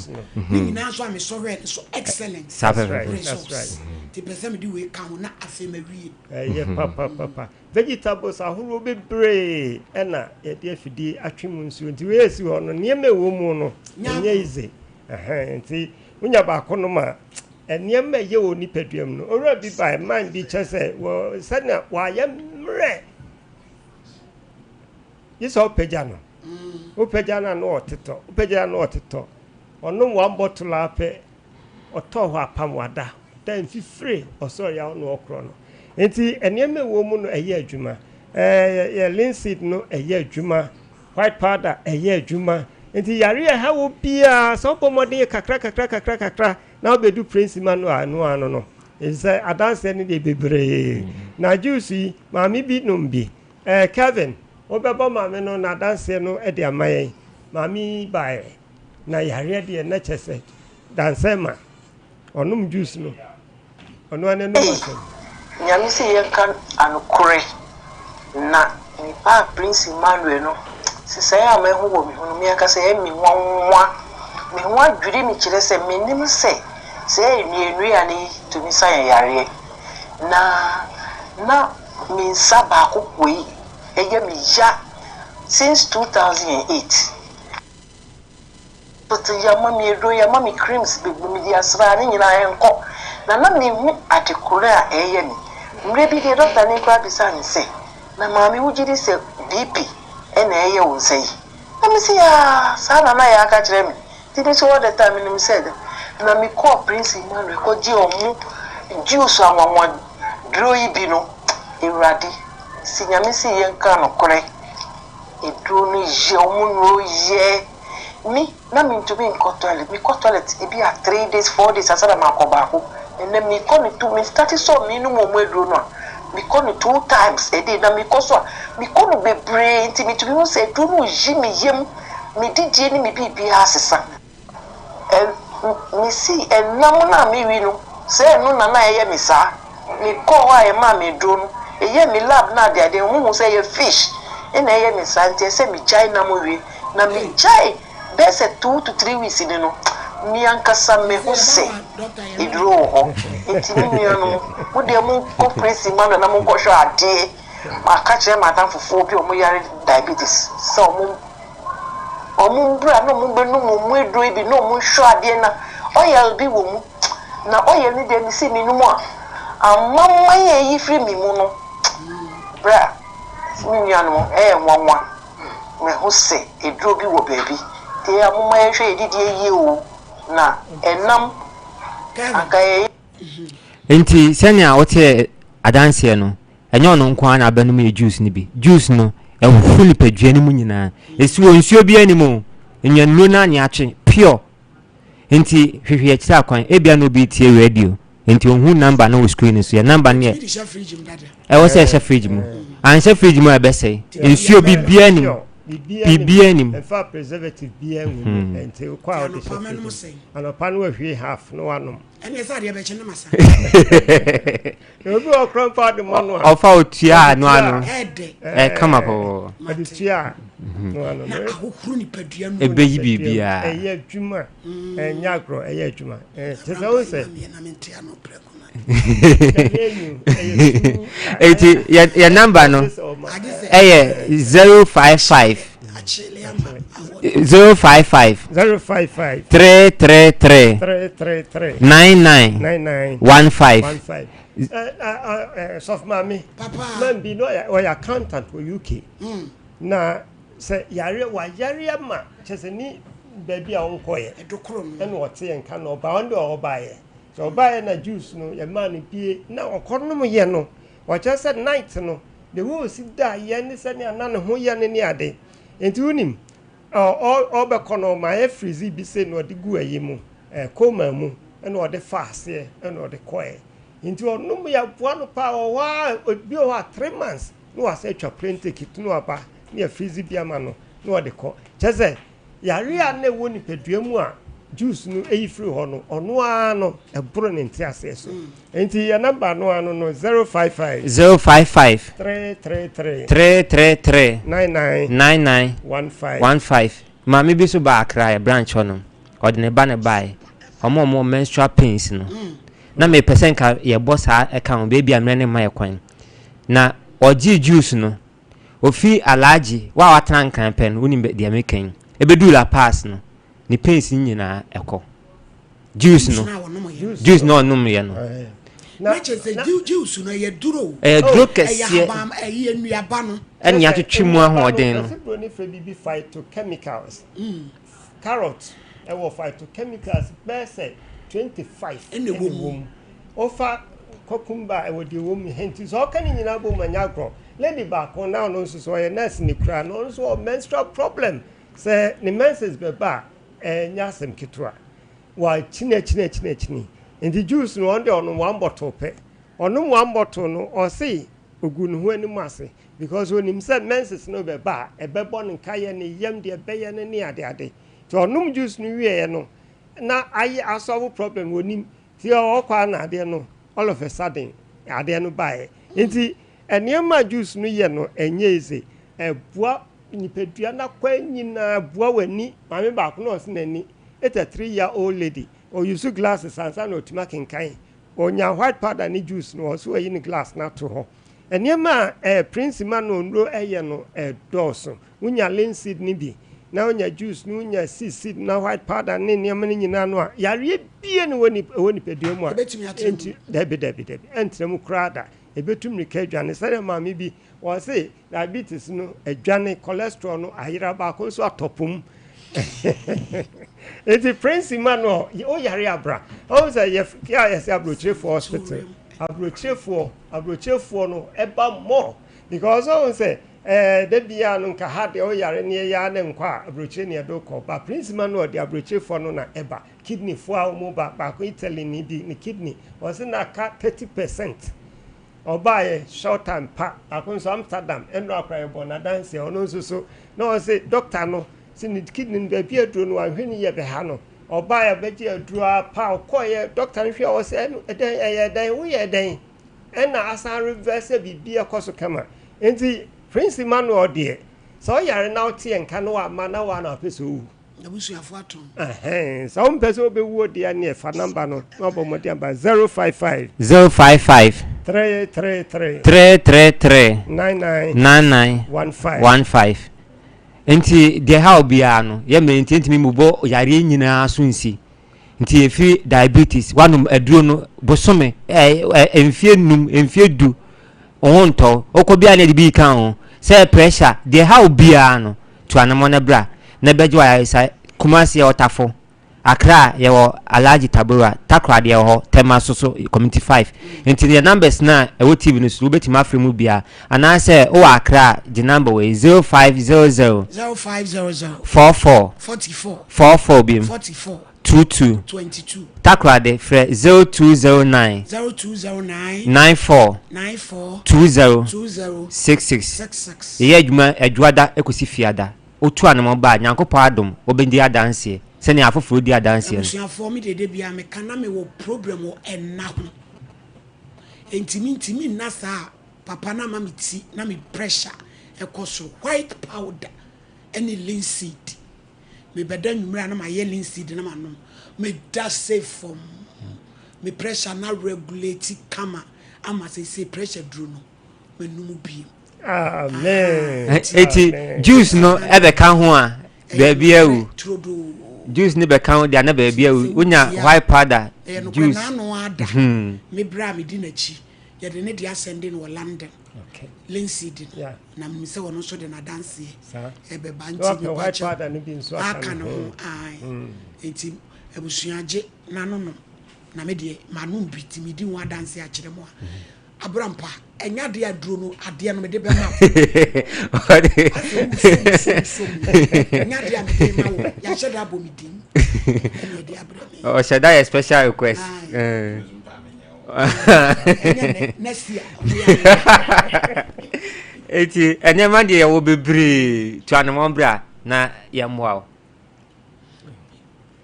Ne nyinaa nso a mesɔ hwɛ no so excellent. Saa pɛpɛpɛ. Results. Ti pɛ sɛ mede wei ka ho na afei mawie. Ɛyɛ papapapa. Vegetables ahorow bebree ɛna yɛde afidie atwe mu nsuo nti wei esi hɔ no nneɛma ɛwɔ mu no ɛnyɛ easy. Ɛhɛn nti. Wonya baako nom a, nneɛma a ɛyɛ wɔ nipadua mu no, owura bi bae, man bi kyerɛ sɛ wɔ sɛnea wayɛ mmerɛ. Gye sɛ wopagya no. Wopagya no a na ɔtetɔ, wopagya no a na ɔtetɔ. Ɔnom one bottle ara pɛ, ɔtɔɔ hɔ apam wada. Da mfifire ɔsɔre a ɔne ɔkorɔ no. Nti nneɛma a ɛwɔ mu no ɛyɛ adwuma. Ɛɛ yɛ linseed no ɛyɛ adwuma, white powder ɛyɛ adwuma. Nti yareɛ a ɛha wo biara sɛ wobɔ mmɔden yɛ kakra kakra kakra kakra na wobɛdu Prince Emmanuel a ɛno ara no no. Efisɛ adanseɛ no deɛ bebree. Na juice yi maame bi nom bi. Ɛɛ Kevin wobɛbɔ maame no n'adanseɛ no de ama yɛn. Maame yi baeɛ na yareɛ deɛ na kyerɛ sɛ dansɛ ma. Ɔnom juice no, ɔno ara n'anum Ei asɛm. Nyame se yɛnka anokore na nipa a Prince Emmanuel no sesae a mahu wɔ me ho no me ankasa ɛyɛ me nwanwa me ho adwiri me kyerɛ sɛ mennim sɛ sɛɛ nnuannuane yi tumi sa yɛn yareɛ na na me nsa baako wei ɛyɛ me ya since 2008. Tete yɛama me aduro, yɛama me creams bebree, mede asra ne nyinaa ɛnkɔ. Na na menhu ade koro a ɛreyɛ me. Mmerɛ bi deɛ dɔkta no koraa bisaa me sɛ, na maame wogye di sɛ BP na ɛreyɛ wo nsa yi? Na mese aa, saa na na yɛaka kyerɛ me. Nti me nso all the time menim sɛ na mekɔɔ Prince Emmanuel kɔgyee ɔmo juice anwanwa duro yi bi no, Awurade, se Nyame se yɛnka nokorɛ. Aduro no yɛ, wɔn nnuro yɛ. Me, na mentumi nkɔ toilet. Mekɔ toilet ebi a three days, 4 days ansa na makɔ baako. Ɛnnɛ mekɔ no two, me starte sɛ menom wɔn aduro no a, mekɔ no two times a day. Na mekɔ so a, mekɔ no bebree nti metumi hu sɛ aduro no reyi me yam, me didie ne me biribiara asesa. Misii ɛnam no a mewe no, sɛ ɛno na na ɛyɛ me saa. Mekɔɔ hɔ a yɛmaa me aduro no, yɛyɛɛ me lab no adeade no, wɔhuu sɛ ɛyɛ fish na ɛyɛ me saa nti ɛsɛ sɛ megyae nam we. Na megyae bɛyɛ sɛ 2 to 3 weeks ni no, me ankasa mahu sɛ aduro wɔ hɔ. Nti me nuanom, mo deɛ monkɔ Prince Emmanuel na monkɔhwɛ adeɛ. Maka kyerɛ m'adamfofoɔ bi a wɔyare diabetes sɛ wɔn. Wɔn mbra na wɔn bɛnum wɔn aduro yi bi na wɔn nhwɛ adeɛ na oil bi wɔ mu na oil no deɛ mesi menum a amaman a ɛyi firi me mu no bra me nuanom ɛyɛ nwanwa mahu sɛ aduro bi wɔ baabi nti ɛyɛ a momma yɛnhwɛ yɛn didie yie o na ɛnam anka yɛyɛ. Nti sɛnea wotee adanseɛ no, Ɛnyɛ ɔno nko ara na abɛnom yɛ juice no bi. Juice no, ɛhohoro nipadua no mu nyinaa. Ɛsi wɔ nsuo biara nim o. Nnuannuro no ara na yɛatwe, pure. Nti hwehwɛ akyiri akwan. Ebia na obi retie radio, nti ɔnhu number no wɔ screen no so. Yɛ number no yɛ, ɛwɔ sɛ ɛhyɛ fridge mu. Anhyɛ fridge mu a ɛbɛsɛe. Nsuo biribiara nim. Biribiara nim. Ɛmfa preservative biara ngu mu. Nti wokɔ a wode hyɛ fridge mu. Anɔpa no wahwie half na wanom. Ɛne sɛ adeɛ bɛkye ne masa. Obi wɔ kora mpo ade ma no a. Ɔfa otua ano ano. Ɛkama pɔɔ. Ɔde tua ano ano. Na ahohoro nipadua no. Ɛbɛyi biribiara. Ɛyɛ adwuma. Ɛnyɛ agorɔ ɛyɛ adwuma. Kyɛ sɛ wo sɛ. Eti yɛ namba no ɛyɛ 055 055 055 333 333 99 99 15. 15. Sɔfo maame man bi na ɔyɛ accountant wɔ UK na sɛ yare wayare ama kyɛ sɛ ni baabi a ɔnkɔyɛ ɛna ɔte yɛn ka na ɔba ɔno deɛ ɔbaeɛ sɛ ɔbaeɛ na juice no yɛmaa no bie na ɔkɔnom yɛ no ɔkyerɛ sɛ night no the way osi da yɛ ne sɛnea na ne ho yɛ no ne ade nti wonim ɔbɛkɔ no ɔma yɛ freeze bi sɛ na ɔde gu ayi mu coma mu ɛna ɔde fa aseɛ ɛna ɔde kɔɛ nti ɔnom yɛ boa no paa ɔwɔ a bi wɔ hɔ a 3 months na wasɛ atwa plane ticket na waba na yɛ freeze bi ama no na ɔde kɔ kyɛ sɛ yare a na ɛwɔ nipadua mu a juice no eyi firi hɔ no ɔno ara no ɛboro ne nte aseɛ so nti yɛ number no ano no 055 055 333 333 99 99 15 15. Maame bi so ba Accra yɛ branch hɔnom. Ɔde ne ba ne bae. Ɔmo a ɔmo wɔ menstrual pains no. Na mepɛ sɛ nka yɛbɔ saa ɛka ho beebi a mmerɛ ne mma yɛ kwan. Na ɔgyee juice no. Ofi Alhaji wa a watena Nkran pɛ no wonim deɛ meka yi. Ebeduu La Paz no ne pains no nyinaa ɛkɔ. Juice no. Juice no ɔnom yɛ no. Na kyerɛ sɛ juice no ɛyɛ duro. Ɛyɛ duro kɛseɛ. Ɛyɛ ahaban ɛyɛ nnuaba no. Ɛne atwetwe mu ahoɔden no. Ɛsɛ buroni fɛ biribi phytochemicals. Carrot ɛwɔ phytochemicals bɛyɛ sɛ 25 ɛna ɛwɔ mu. Wofa cucumber ɛwɔ deɛ ɛwɔ mu nti sɛ ɔka ne nyinaa bɔ mu ɛnyɛ agorɔ. Lady baako na ɔno nso so ɔyɛ nurse ne kura na ɔno nso wɔ menstrual problem sɛ ne menses bɛba a ɛnyɛ asɛm ketewa. Wakyini akyini akyini akyini nti juice no ɔno deɛ ɔnom one bottle pɛ. Ɔnom one bottle no ɔse ogu ne ho anim ase because onim sɛ menses no bɛba a ɛbɛbɔ ne nkayɛ ne yam deɛ ɛbɛyɛ no ne ade ade. Nti ɔnom juice no wieɛ no na ayɛ asɔlve problem no onim nti ɔkɔ a na adeɛ no all of a sudden adeɛ no baeɛ. Nti nneɛma a juice no yɛ no ɛnyɛ easy. Ɛboa nipadua no akwan nyinaa boa w'ani. Maame baako na ɔse n'ani it's a 3 year old lady ɔuse glasses ansa na ɔtumi akenkan. Ɔnya white powder ne juice no ɔso ayi ne glass no ato hɔ. Nneɛma a Prince Emmanuel nnuro ɛyɛ no ɛdɔɔso. Wonya linseed no bi na wonya juice no wonya seed na white powder ne nneɛma no nyinaa no a yareɛ bie ne wɔ nipadua mu a nti dabi dabi dabi ɛntena mu koraa da. Ɛbɛtu mmirika adwane sɛdeɛ maame bi wɔse diabetes no adwane cholesterol no ayera baako nso atɔ pom. Nti Prince Emmanuel woyare abra ɔhu sɛ yɛ yɛsɛ aburokyerefoɔ hospital aburokyerefoɔ aburokyerefoɔ no ɛba more because ɔhu sɛ da biara no nka ha deɛ woyare ne yɛyɛ ne nkɔ a aburokyere ne yɛde kɔ ba Prince Emmanuel de aburokyerefoɔ no na ɛba kidney foɔ a wɔn ba baako Italy ne bi ne kidney wɔsi na aka 30% ɔbaayɛ short time pa baako nso Amsterdam ɛnu akora yɛ bɔ n'adanseɛ ɔno nso so na ɔsi doctor no si ne kidney no baabi aduro no wahwɛ ne yɛ bɛha no ɔbaayɛ bɛgye aduro apa ɔkɔɔyɛ doctor no hwɛ ɔsɛ ɛnu ɛdɛn ɛyɛ dɛn woyɛ dɛn ɛna asan reverse biribi ɛkɔ so kama nti Prince Emmanuel deɛ sɛ ɔyare na ɔte nka na wama na wa na apɛ sɛ owu. Abusuafo atɔn. Sɛ wompɛ sɛ wobɛwuo deɛ ne ɛfa number no na wabɔ mmɔden aba 055 055 333 333 99 99 15 15. Nti deɛ ha obiara no yɛ mmerɛ nti ntumi mubɔ yareɛ nyinaa so nsi. Nti ɛfiri diabetes wanom aduro no bosome mfie 5 mfie 10 wo ntɔ wokɔ biara ne de bi ka ho sɛ pressure deɛ ha obiara no to anamɔ no bra na bɛgye wa ayaresa. Kumasi yɛwɔ Tafo, Accra yɛwɔ Alhaji Tabora, Takoradi yɛwɔ hɔ, Tema so so Community 5. Nti yɛ numbers na ɛwɔ TV no so wobɛtumi afrɛ mu bia anaasɛ wowɔ Accra gye number wei 0500 0500 44 44 44 bim 44 22 22 Takoradi frɛ 0209 0209 94 94 20 20 66 66. Yɛyɛ adwuma adwuada ekosi fiada. Otu anamɔ ba Nyankopɔn adom wobɛdi adanseɛ sɛnea afoforɔ di adanseɛ no. Abusuafoɔ me dede bia meka na mewɔ problem wɔ ɛnna ho. Enti mentimi nna saa papa na ama me ti na me pressure ɛkɔ soro. White powder ɛne linseed. Mebɛda nwummerɛ a na mayɛ linseed na manom. Meda safe fam. Me pressure na regulate kama ama sese pressure duro no manum biem. Amen. Eti juice no ɛbɛka ho a baabi awu. Juice no bɛka ho deɛ na baabi awu. Wonya white powder juice. Ɛyɛ nokorɛ n'ano ada. Me bra a medi n'akyi yɛde ne de asɛnde no wɔ London. Linseed no na menim sɛ ɔno nso de n'adanseɛ ɛbɛba nti white powder no bi nso aka ne ho. Nti abusua gye n'ano nom na me deɛ manom bi nti medi ho adanseɛ akyerɛ mo a. Abrampa ɛnyɛ adeɛ aduro no adeɛ no mede bɛma wo. Ɛnyɛ adeɛ a mede ma wo yɛahyɛ da abɔ me din ɛne ɛde abrɛ me. Ɔhyɛ da yɛ special request. Ɛnyɛ next year. Eti ɛnneɛma deɛ yɛwɔ bebree to anamɔ bra na yɛmmoa wo.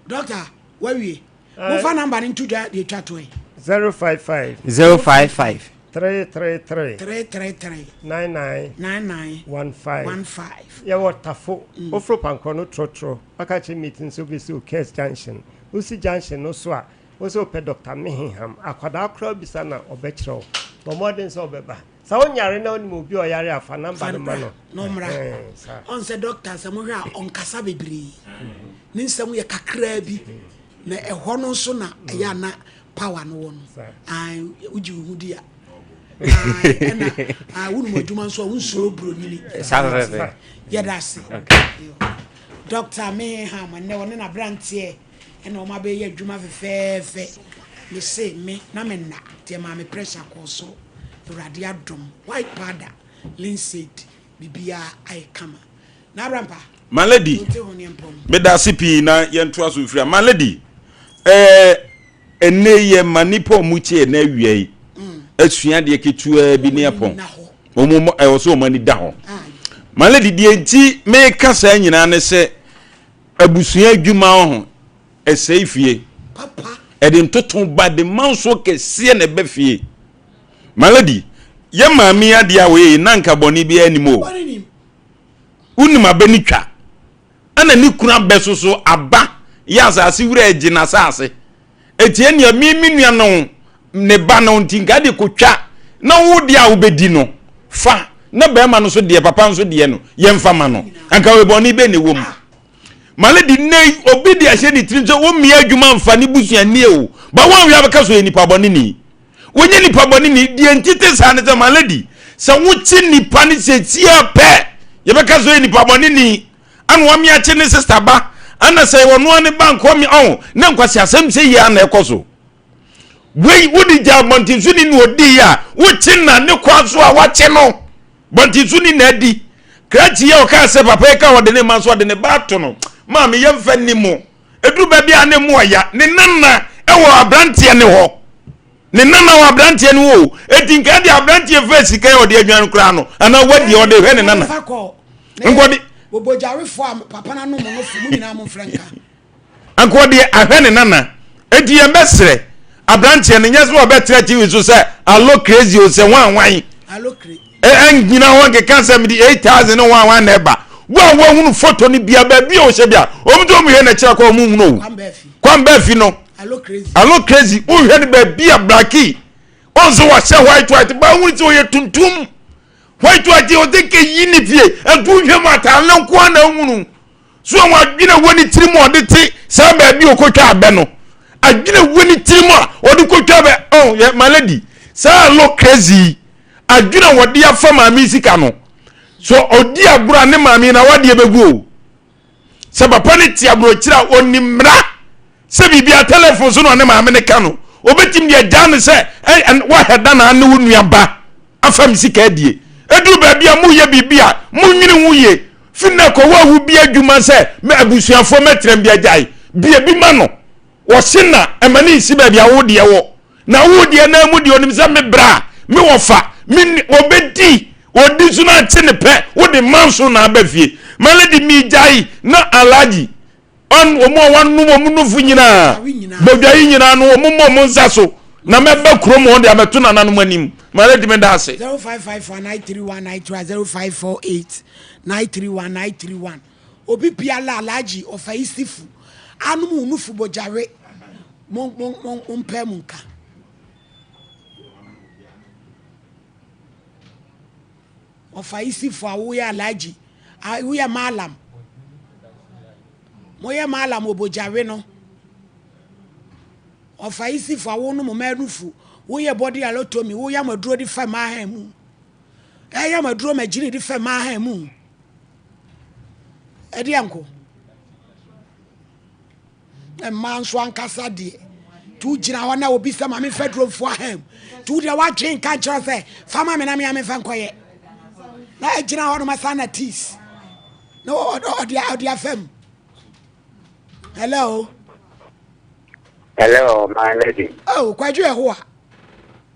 Doctor wawie. Momfa number no nto dwa deɛ twa toɔ yi. 055 055 333 333 99 99 15 15. Yɛwɔ Tafo ofuro pankɔ no trɔtrɔ waka kyerɛ meeting sɛ wobɛsi Okes Junction wosi junction no so a wo sɛ wopɛ Dr. Meheham akwadaa koraa bisa na ɔbɛkyerɛ wo bɔ mmɔden sɛ wobɛba sɛ wonyare na wonim obi a ɔyare afa number no ma no na ɔmmra. Ɔn sɛ doctor sɛ mohwɛ a ɔnkasa bebree ne nsɛm yɛ kakraa bi. Na ɛhɔ no nso na ɛyɛ ana power no wɔ no. Ae, wogye wo ho di a. Ae, ɛna ae, wonom adwuma nso a wonsuro buronyini. Saa pɛpɛpɛ. Yɛda ase. Dr. Meham, ɛnɛ ɔne n'aberanteɛ ɛna wɔn abɛyɛ adwuma fɛfɛɛfɛ. Me se me na me nna nti ɛmaa me pressure kɔɔ soro. Awurade adom, white powder, linseed, biribiara ayɛ kama. Na Abrampa, My lady, nte ho ne mpɔ no. meda ase pii na yɛntoa so mfiri a. My lady, ɛɛ ɛnɛ yi yɛma nnipa a wɔn tie ɛnɛ awia yi asua adeɛ ketewaa bi ne apɔn. Wɔn mo ɛwɔ sɛ wɔn ani da hɔ. My lady, deɛ nti meka saa nyinaa ne sɛ abusua adwuma ho ɛsɛe fie. Ɛde ntoto ba de manso kɛseɛ na ɛbɛ fie. My lady, yɛ maame yi adeɛ a wɔyɛ yi na nka bɔne biara anim o. Wonim abɛ no twa. Ɛna ne kunu abɛ so so aba yɛ asase wura agye n'asase. Eti ɛnea mi me nua no ne ba no nti nka de kotwa na wo deɛ a wobɛdi no fa na bɛrima no so deɛ papa nso deɛ no yɛmfa ma no. Anka wei bɔne bɛn na ɛwɔ mu? My lady nnɛ yi obi de ahyɛ ne tirim sɛ wommia adwuma mfa ne busuani o ba woanhwɛ abɛka so yɛ nipa bɔne ni. Wonyɛ nipa bɔne ni. Deɛ nti te saa ne sɛ, my lady, sɛ wokye nipa no sɛsia pɛ, yɛbɛka sɛ ɔyɛ nipa bɔne ni. Ana wame akye ne sista ba, ana sɛ ɔno ne ba nka ɔme ɔho, na nkwasi asɛm sɛ yie ana ɛkɔ so. Wei wode gya abɔntenso ni na ɔdii a, wokye na ne kwan so a wakye no. Bɔntenso ni na adi. Krakye yɛ ɔkaa sɛ papa yi ka ɔde ne ma nso ɔde ne ba ato no. Maame yɛmfa nni mo. Ɛduru baabi a na emu ɔya. Ne nana wɔ aberanteɛ no hɔ. Ne nana wɔ aberanteɛ no hɔ o. Eti nka deɛ aberanteɛ fɛ sika yɛ ɔde adwan koraa no anaa wadi ɔde hwɛ ne nana. Nkɔde. Bobogyarefoɔ a papa no anom no fo mo nyinaa mo mfrɛ nka. Anka ɔde ahwɛ ne nana. Eti yɛn bɛsrɛ aberanteɛ no nyɛ sɛ ɔbɛtena TV so sɛ alo crazy o sɛ hwan hwan. Alo crazy. Ɛngyina hɔ nkeka sɛ mede 8000 ne hwan hwan na ɛba. Wo a woahunu foto no bia baabi a ɔhyɛ bia wɔn de wɔn hwɛ n'akyiri akɔ wɔn nhunu o. Kwan bɛɛ fi no. Alo crazy wohwɛ no baabi a blackie wɔn sɛ wɔahyɛ white white ba wohunu sɛ ɔyɛ tuntum white white ɔde kɛ yi ne fie ɛnto nhwɛ mu ataale nko ara na nhunu. So wɔn adwene wɔ ne tirim a ɔde te saa baabi a ɔkɔtwa abɛ no adwene wɔ ne tirim a ɔde kɔtwa abɛ oh yɛ my lady saa lo crazy adwene a wɔde afa maame sika no so ɔdi agorɔ a ne maame na wadeɛ bɛgu o sɛ papa ne te aburokyire a ɔnim mmara sɛ biribi a telefon so na ɔne maame no ka no obɛtumi de agyaa no sɛ wahɛ da na ne wo nua ba afa me sika adie ɛduru baabi a moyɛ biribi a monwene ho yie fi na kɔ wawu bi adwuma sɛ mɛ abusuafoɔ mɛtrɛm bi agyae bia bi ma no wɔse na ɛma ne nsi baabi a wo deɛ wɔ na wo deɛ na mu deɛ onim sɛ me bra me wɔfa me wɔbɛdi wɔdi so no akye ne pɛ wode manso na aba fie maledi megyae na alagye Ɔn, wɔn a wɔanom wɔn nufu nyinaa, bodwa yi nyinaa no, wɔn mmɔ wɔn nsa so, na mɛba kurom hɔ de abɛto nananom anim. Ma lady meda ase. 0554 931 931 0548 931 931 Obi biara Alhaji ɔfa Isifu anom wo nufu bogya we mo mo mo mo mpɛ mu nka. Ɔfa Isifo a woyɛ Alhaji, a woyɛ Mallam. Moyɛ Mallam obogyawe no. Ɔfa Isifo a wonom mmaa nufu, woyɛ body alotomy, woyam aduro de fa mmaa han mu. Ɛyam aduro ma gyini de fa mmaa han mu. Ɛdeɛ nko. Mmaa nso ankasa deɛ, nti wogyina hɔ na obi sɛ ma memfa duro mfo aham nti wo deɛ woadwen nka nkyerɛ sɛ fa ma me na mea memfa nkɔyɛ na agyina hɔ nom asa na teas na ɔde ɔde afa mu. Hello. Hello, my lady. Oh, Kwadwo Ɛhoa.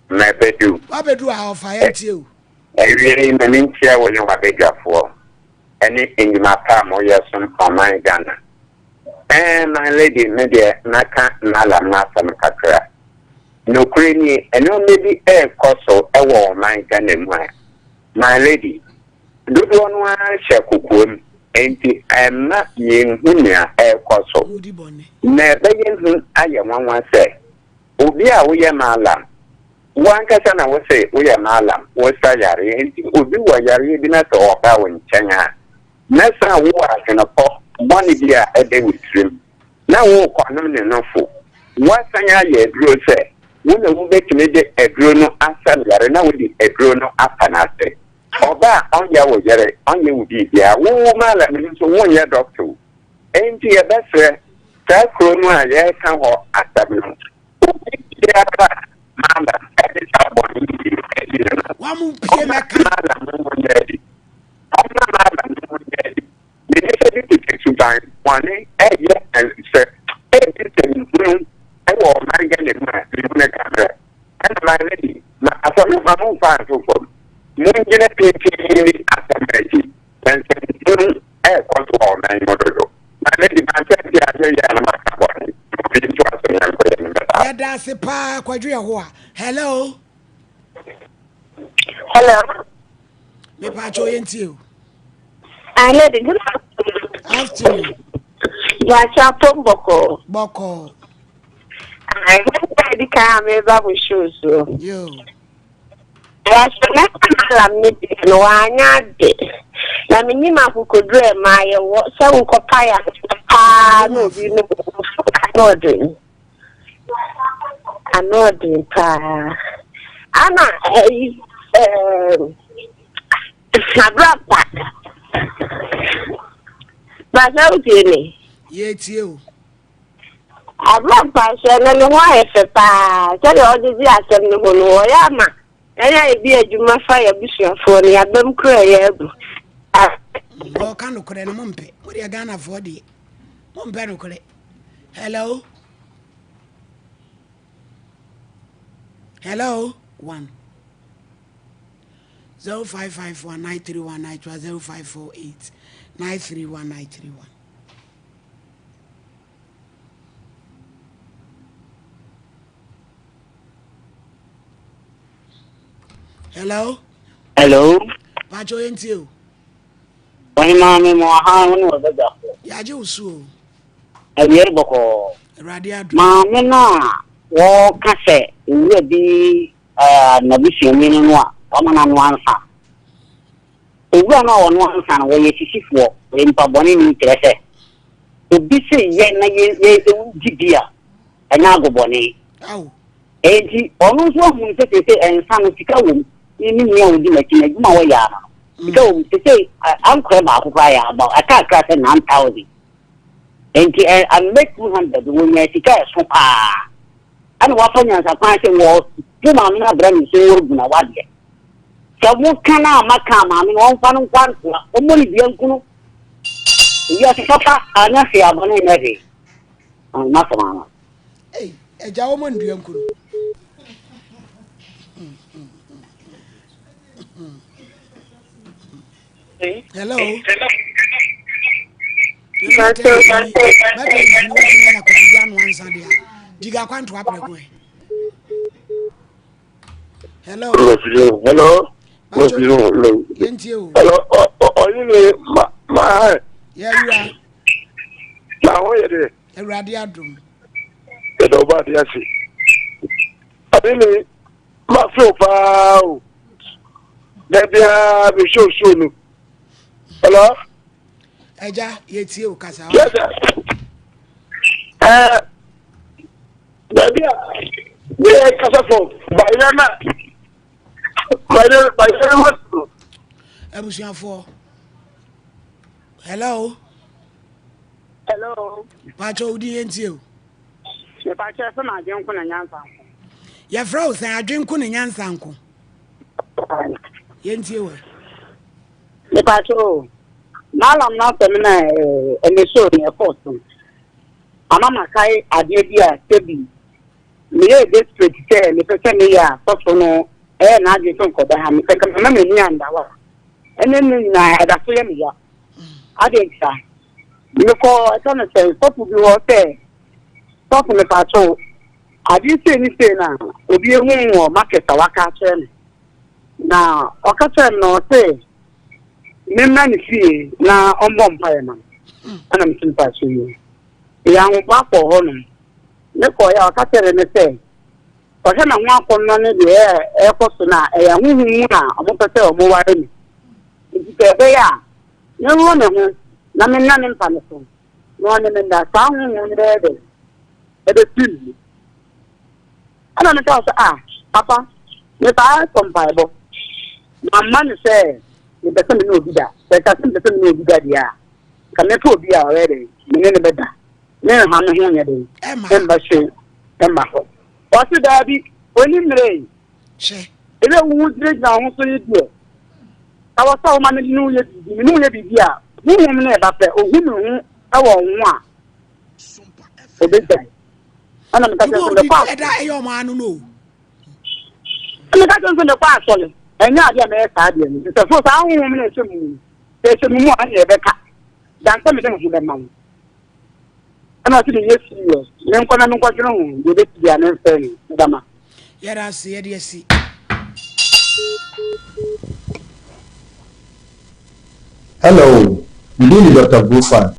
Mɛbɛdu. Wabɛdu a ɔfa yɛn tie o. Awiei ma menkyia wo ne w'abadwafoɔ ɛne nnwuma pa a moyɛ som ɔman Ghana. Ɛɛ my lady me deɛ mɛka Mallam no asɛm kakra. Nokorɛ nie nnoɔma bi ɛrekɔ so wɔ ɔman Ghana mu a my lady dodoɔ no ara hyɛ kokoam enti ɛmma yɛnhu nea ɛrekɔ so. Na ɛbɛyɛ hu ayɛ nwanwa sɛ obi a woyɛ Mallam Wo ankasa na wose woyɛ Mallam, wosa yareɛ, enti obi wɔ yareɛ bi na sɛ ɔba wo nkyɛn a, na sɛ wowɔ adwenepɔ bɔne bi a ɛda wo tirim. Na worekɔnom ne nofo. Woasan ayɛ aduro sɛ wo na wobɛtumi de aduro no asa no yare na wode aduro no afa no ase. Ɔba a ɔnyɛ wo yere, ɔnyɛ wo biribiara. Wo wo Mallam no nso wonyɛ dɔkta o. Enti yɛbɛsrɛ saa kuro no a yɛreka hɔ asɛm no, obi biara a Mallam de saa bɔne yi adi no no, ɔmma Mallam no ho nyɛ adi. Ɔmma Mallam no ho nyɛ adi. Ne nipa bi tete suban bɔne ɛyɛ sɛ ɛdi nsɛmhunu wɔ ɔman Ghana mu a mehunu kamerɛ ɛna my lady ma asɛm no ma momfa nto fam mongyina pintinn nni asɛm no akyi na nsɛmhunu ɛrekɔ so wɔ ɔman yi mu dodo my lady mankyɛ nti anyɛ yie a na maka bɔne ma obi ntoa so ne yɛnkɔ yɛn anim bɛda ase. Yɛda ase paa Kwadwo Yehowa. Hello. Hello. Mepaakyɛw yɛntie o. Ah, lady, good afternoon. Afternoon. Bàtà pom bɔkɔɔ. Bɔkɔɔ. Ah, ɛhɛn di kan a meba mo show so. Yo. Bàtà na alam ne deɛ no wanya ade. Na menim akokoduru a ɛma yɛwɔ sɛ wokɔpa yɛ paa na obi no ano ɔden. Ano ɔden paa. Ana ɛyi ɛɛm. Abrapa. Basa wotie me? Yɛtie o. Abrapa hyɛ no ne ho ayɛ fɛ paa sɛdeɛ ɔde gye asɛm no ho no ɔyɛ ama yɛn a yɛdi adwuma fa yɛ abusuafoɔ no yɛabam kura yɛ abu. Ɔka nokorɛ no mompɛ modeɛ Ghanafoɔ deɛ mompɛ nokorɛ. Hello. Hello. One. 0551 931 931 0548 931 931. Hello. Hello. Pacho yɛntie o. Wɔn maame mo aha wo ne wɔbɛdwafo. Yɛagye wo so o. Awiei bɔkɔɔ. Awurade adom. Maame no a wɔka sɛ owura bi n'abusuani no no a wama no anoa nsa. Owura no a ɔnoa nsa no, wɔyɛ sisifoɔ, wɔyɛ nipa bɔne ni, kyerɛ sɛ obi se yɛ na yɛ yɛ gye di a, ɛnyɛ agobɔne. Enti ɔno nso ahunu sɛ seesei nsa no sika wom, ne ne nua a ɔdi n'akyi no adwuma a wɔyɛ ara no, sika wom. Seesei ankorɛ baako koraa yɛ about ɛka kakra sɛ 9,000. Enti ɛ ammɛ 200 wɔnyaa sika a ɛso paa. Ɛna wafa nyansakwan sɛ wɔto maame no abrɛ no nsuo wɔregu na wadeɛ. Sɛ moka no a maka a maame no ɔmfa no nkɔ antoa, ɔmmɔ no dua nku no. Ewiase papa anyɛ hwee abɔne nyɛ hwee. Masɛm ano. Ei, agya wɔmmɔ no dua nku no. Hello. Hello. Hello. Hello. Ɔyene ma ma. Yɛwura. Na ho yɛ dɛ. Awurade adum. Yɛda ɔba ade ase. Ɔyene ma feel paa o. Da biara me show show no. Hello. Ẹja yẹ tie o kasa. Yes sir. Ɛɛ baabi a ne yɛ kasa fɔ bayerɛ na bayerɛ bayerɛ wɔ so. Abusuafoɔ. Hello. Hello. Pàtó odi yẹn tie o. Mepàtó ɛfɛ ma adwenko na nyansa nko. Yɛfrɛ wo sɛn adwenko ne nyansa nko. Yɛntie wɔ. Mepàtó o. Malam n'asɛm na ɛne so ne ɛkɔɔ so. Ama makae adeɛ bi a sɛbi meyɛɛ desperate sɛ mepɛ sɛ meyɛ a sɔfo no ɛyɛ n'adwene sɛ nkɔda ha mesɛ nka mama m'ani anda hɔ a ɛne no nyinaa ɛda so yɛ me ya. Adɛn ntia? Mekɔ ɛka no sɛ sɔfo bi hɔ sɛ sɔfo mepàtó adeɛ sei ne sei na obi ehu wɔ market a waka akyerɛ me na ɔka kyerɛ me na ɔse memmra ne fie na ɔmmɔ mpaeɛ ma me ɛna mese mpaeɛ yi meyɛ ahoboa kɔɔ hɔnom mekɔeɛ a ɔka kyerɛ me sɛ ɔhwɛ me ho akɔnnɔ ne deɛ ɛrekɔ so no a ɛyɛ honhom mu na ɔmopɛ sɛ ɔmoware me nti sɛ ɛbɛyɛ a menwo me ho na menna ne mpa no so. na ɔne me nda, saa honhom no bɛyɛ dɛn? Ɛbɛfiri me mu. Ɛna mekaa sɛ, Ah, papa, metaa kɔ mpaebɔ. Mamma no sɛ mepɛ sɛ me ne obi da. Sɛ ɛka sɛ mepɛ sɛ me ne obi da deɛ a, nka mɛpɛ obi a ɔyɛ dɛn, me ne no bɛda. Menha me ho nyɛ dɛn, ɛmma hwee ɛmma hɔ. Ɔse daabi, ɔnni mmerɛ yi. Ebi a wohu gyinagyina wo ho so yi deɛ, ɛwɔ sɛ woma me ne wo yɛ biribi. Me ne wo yɛ biribi a, honhom no ɛba pɛ, ɔhu me ho wɔ wo ho a, ɔbɛgyae. Ɛna meka kyerɛ sɛ mekɔ asɔre. Ɛda ɛyɛ ɔmo ano no o. Meka kyerɛ sɛ mekɔ asɔre. Ɛnyɛ adeɛ a mɛyɛ saa adeɛ no. Sɛ so saa honhom no ɛhyɛ mu no, sɛ ɛhyɛ me mu a ɛna ɛbɛka. Dan sɛ mede me ho bɛma wo. Ɛna ɔse menyɛ serious. Menkɔ na menkɔdwene ho. Deɛ ɛbɛsi biara memfrɛ no. Meda ma. Yɛda ase, yɛde asi. Hello, me din de Doctor Brufan.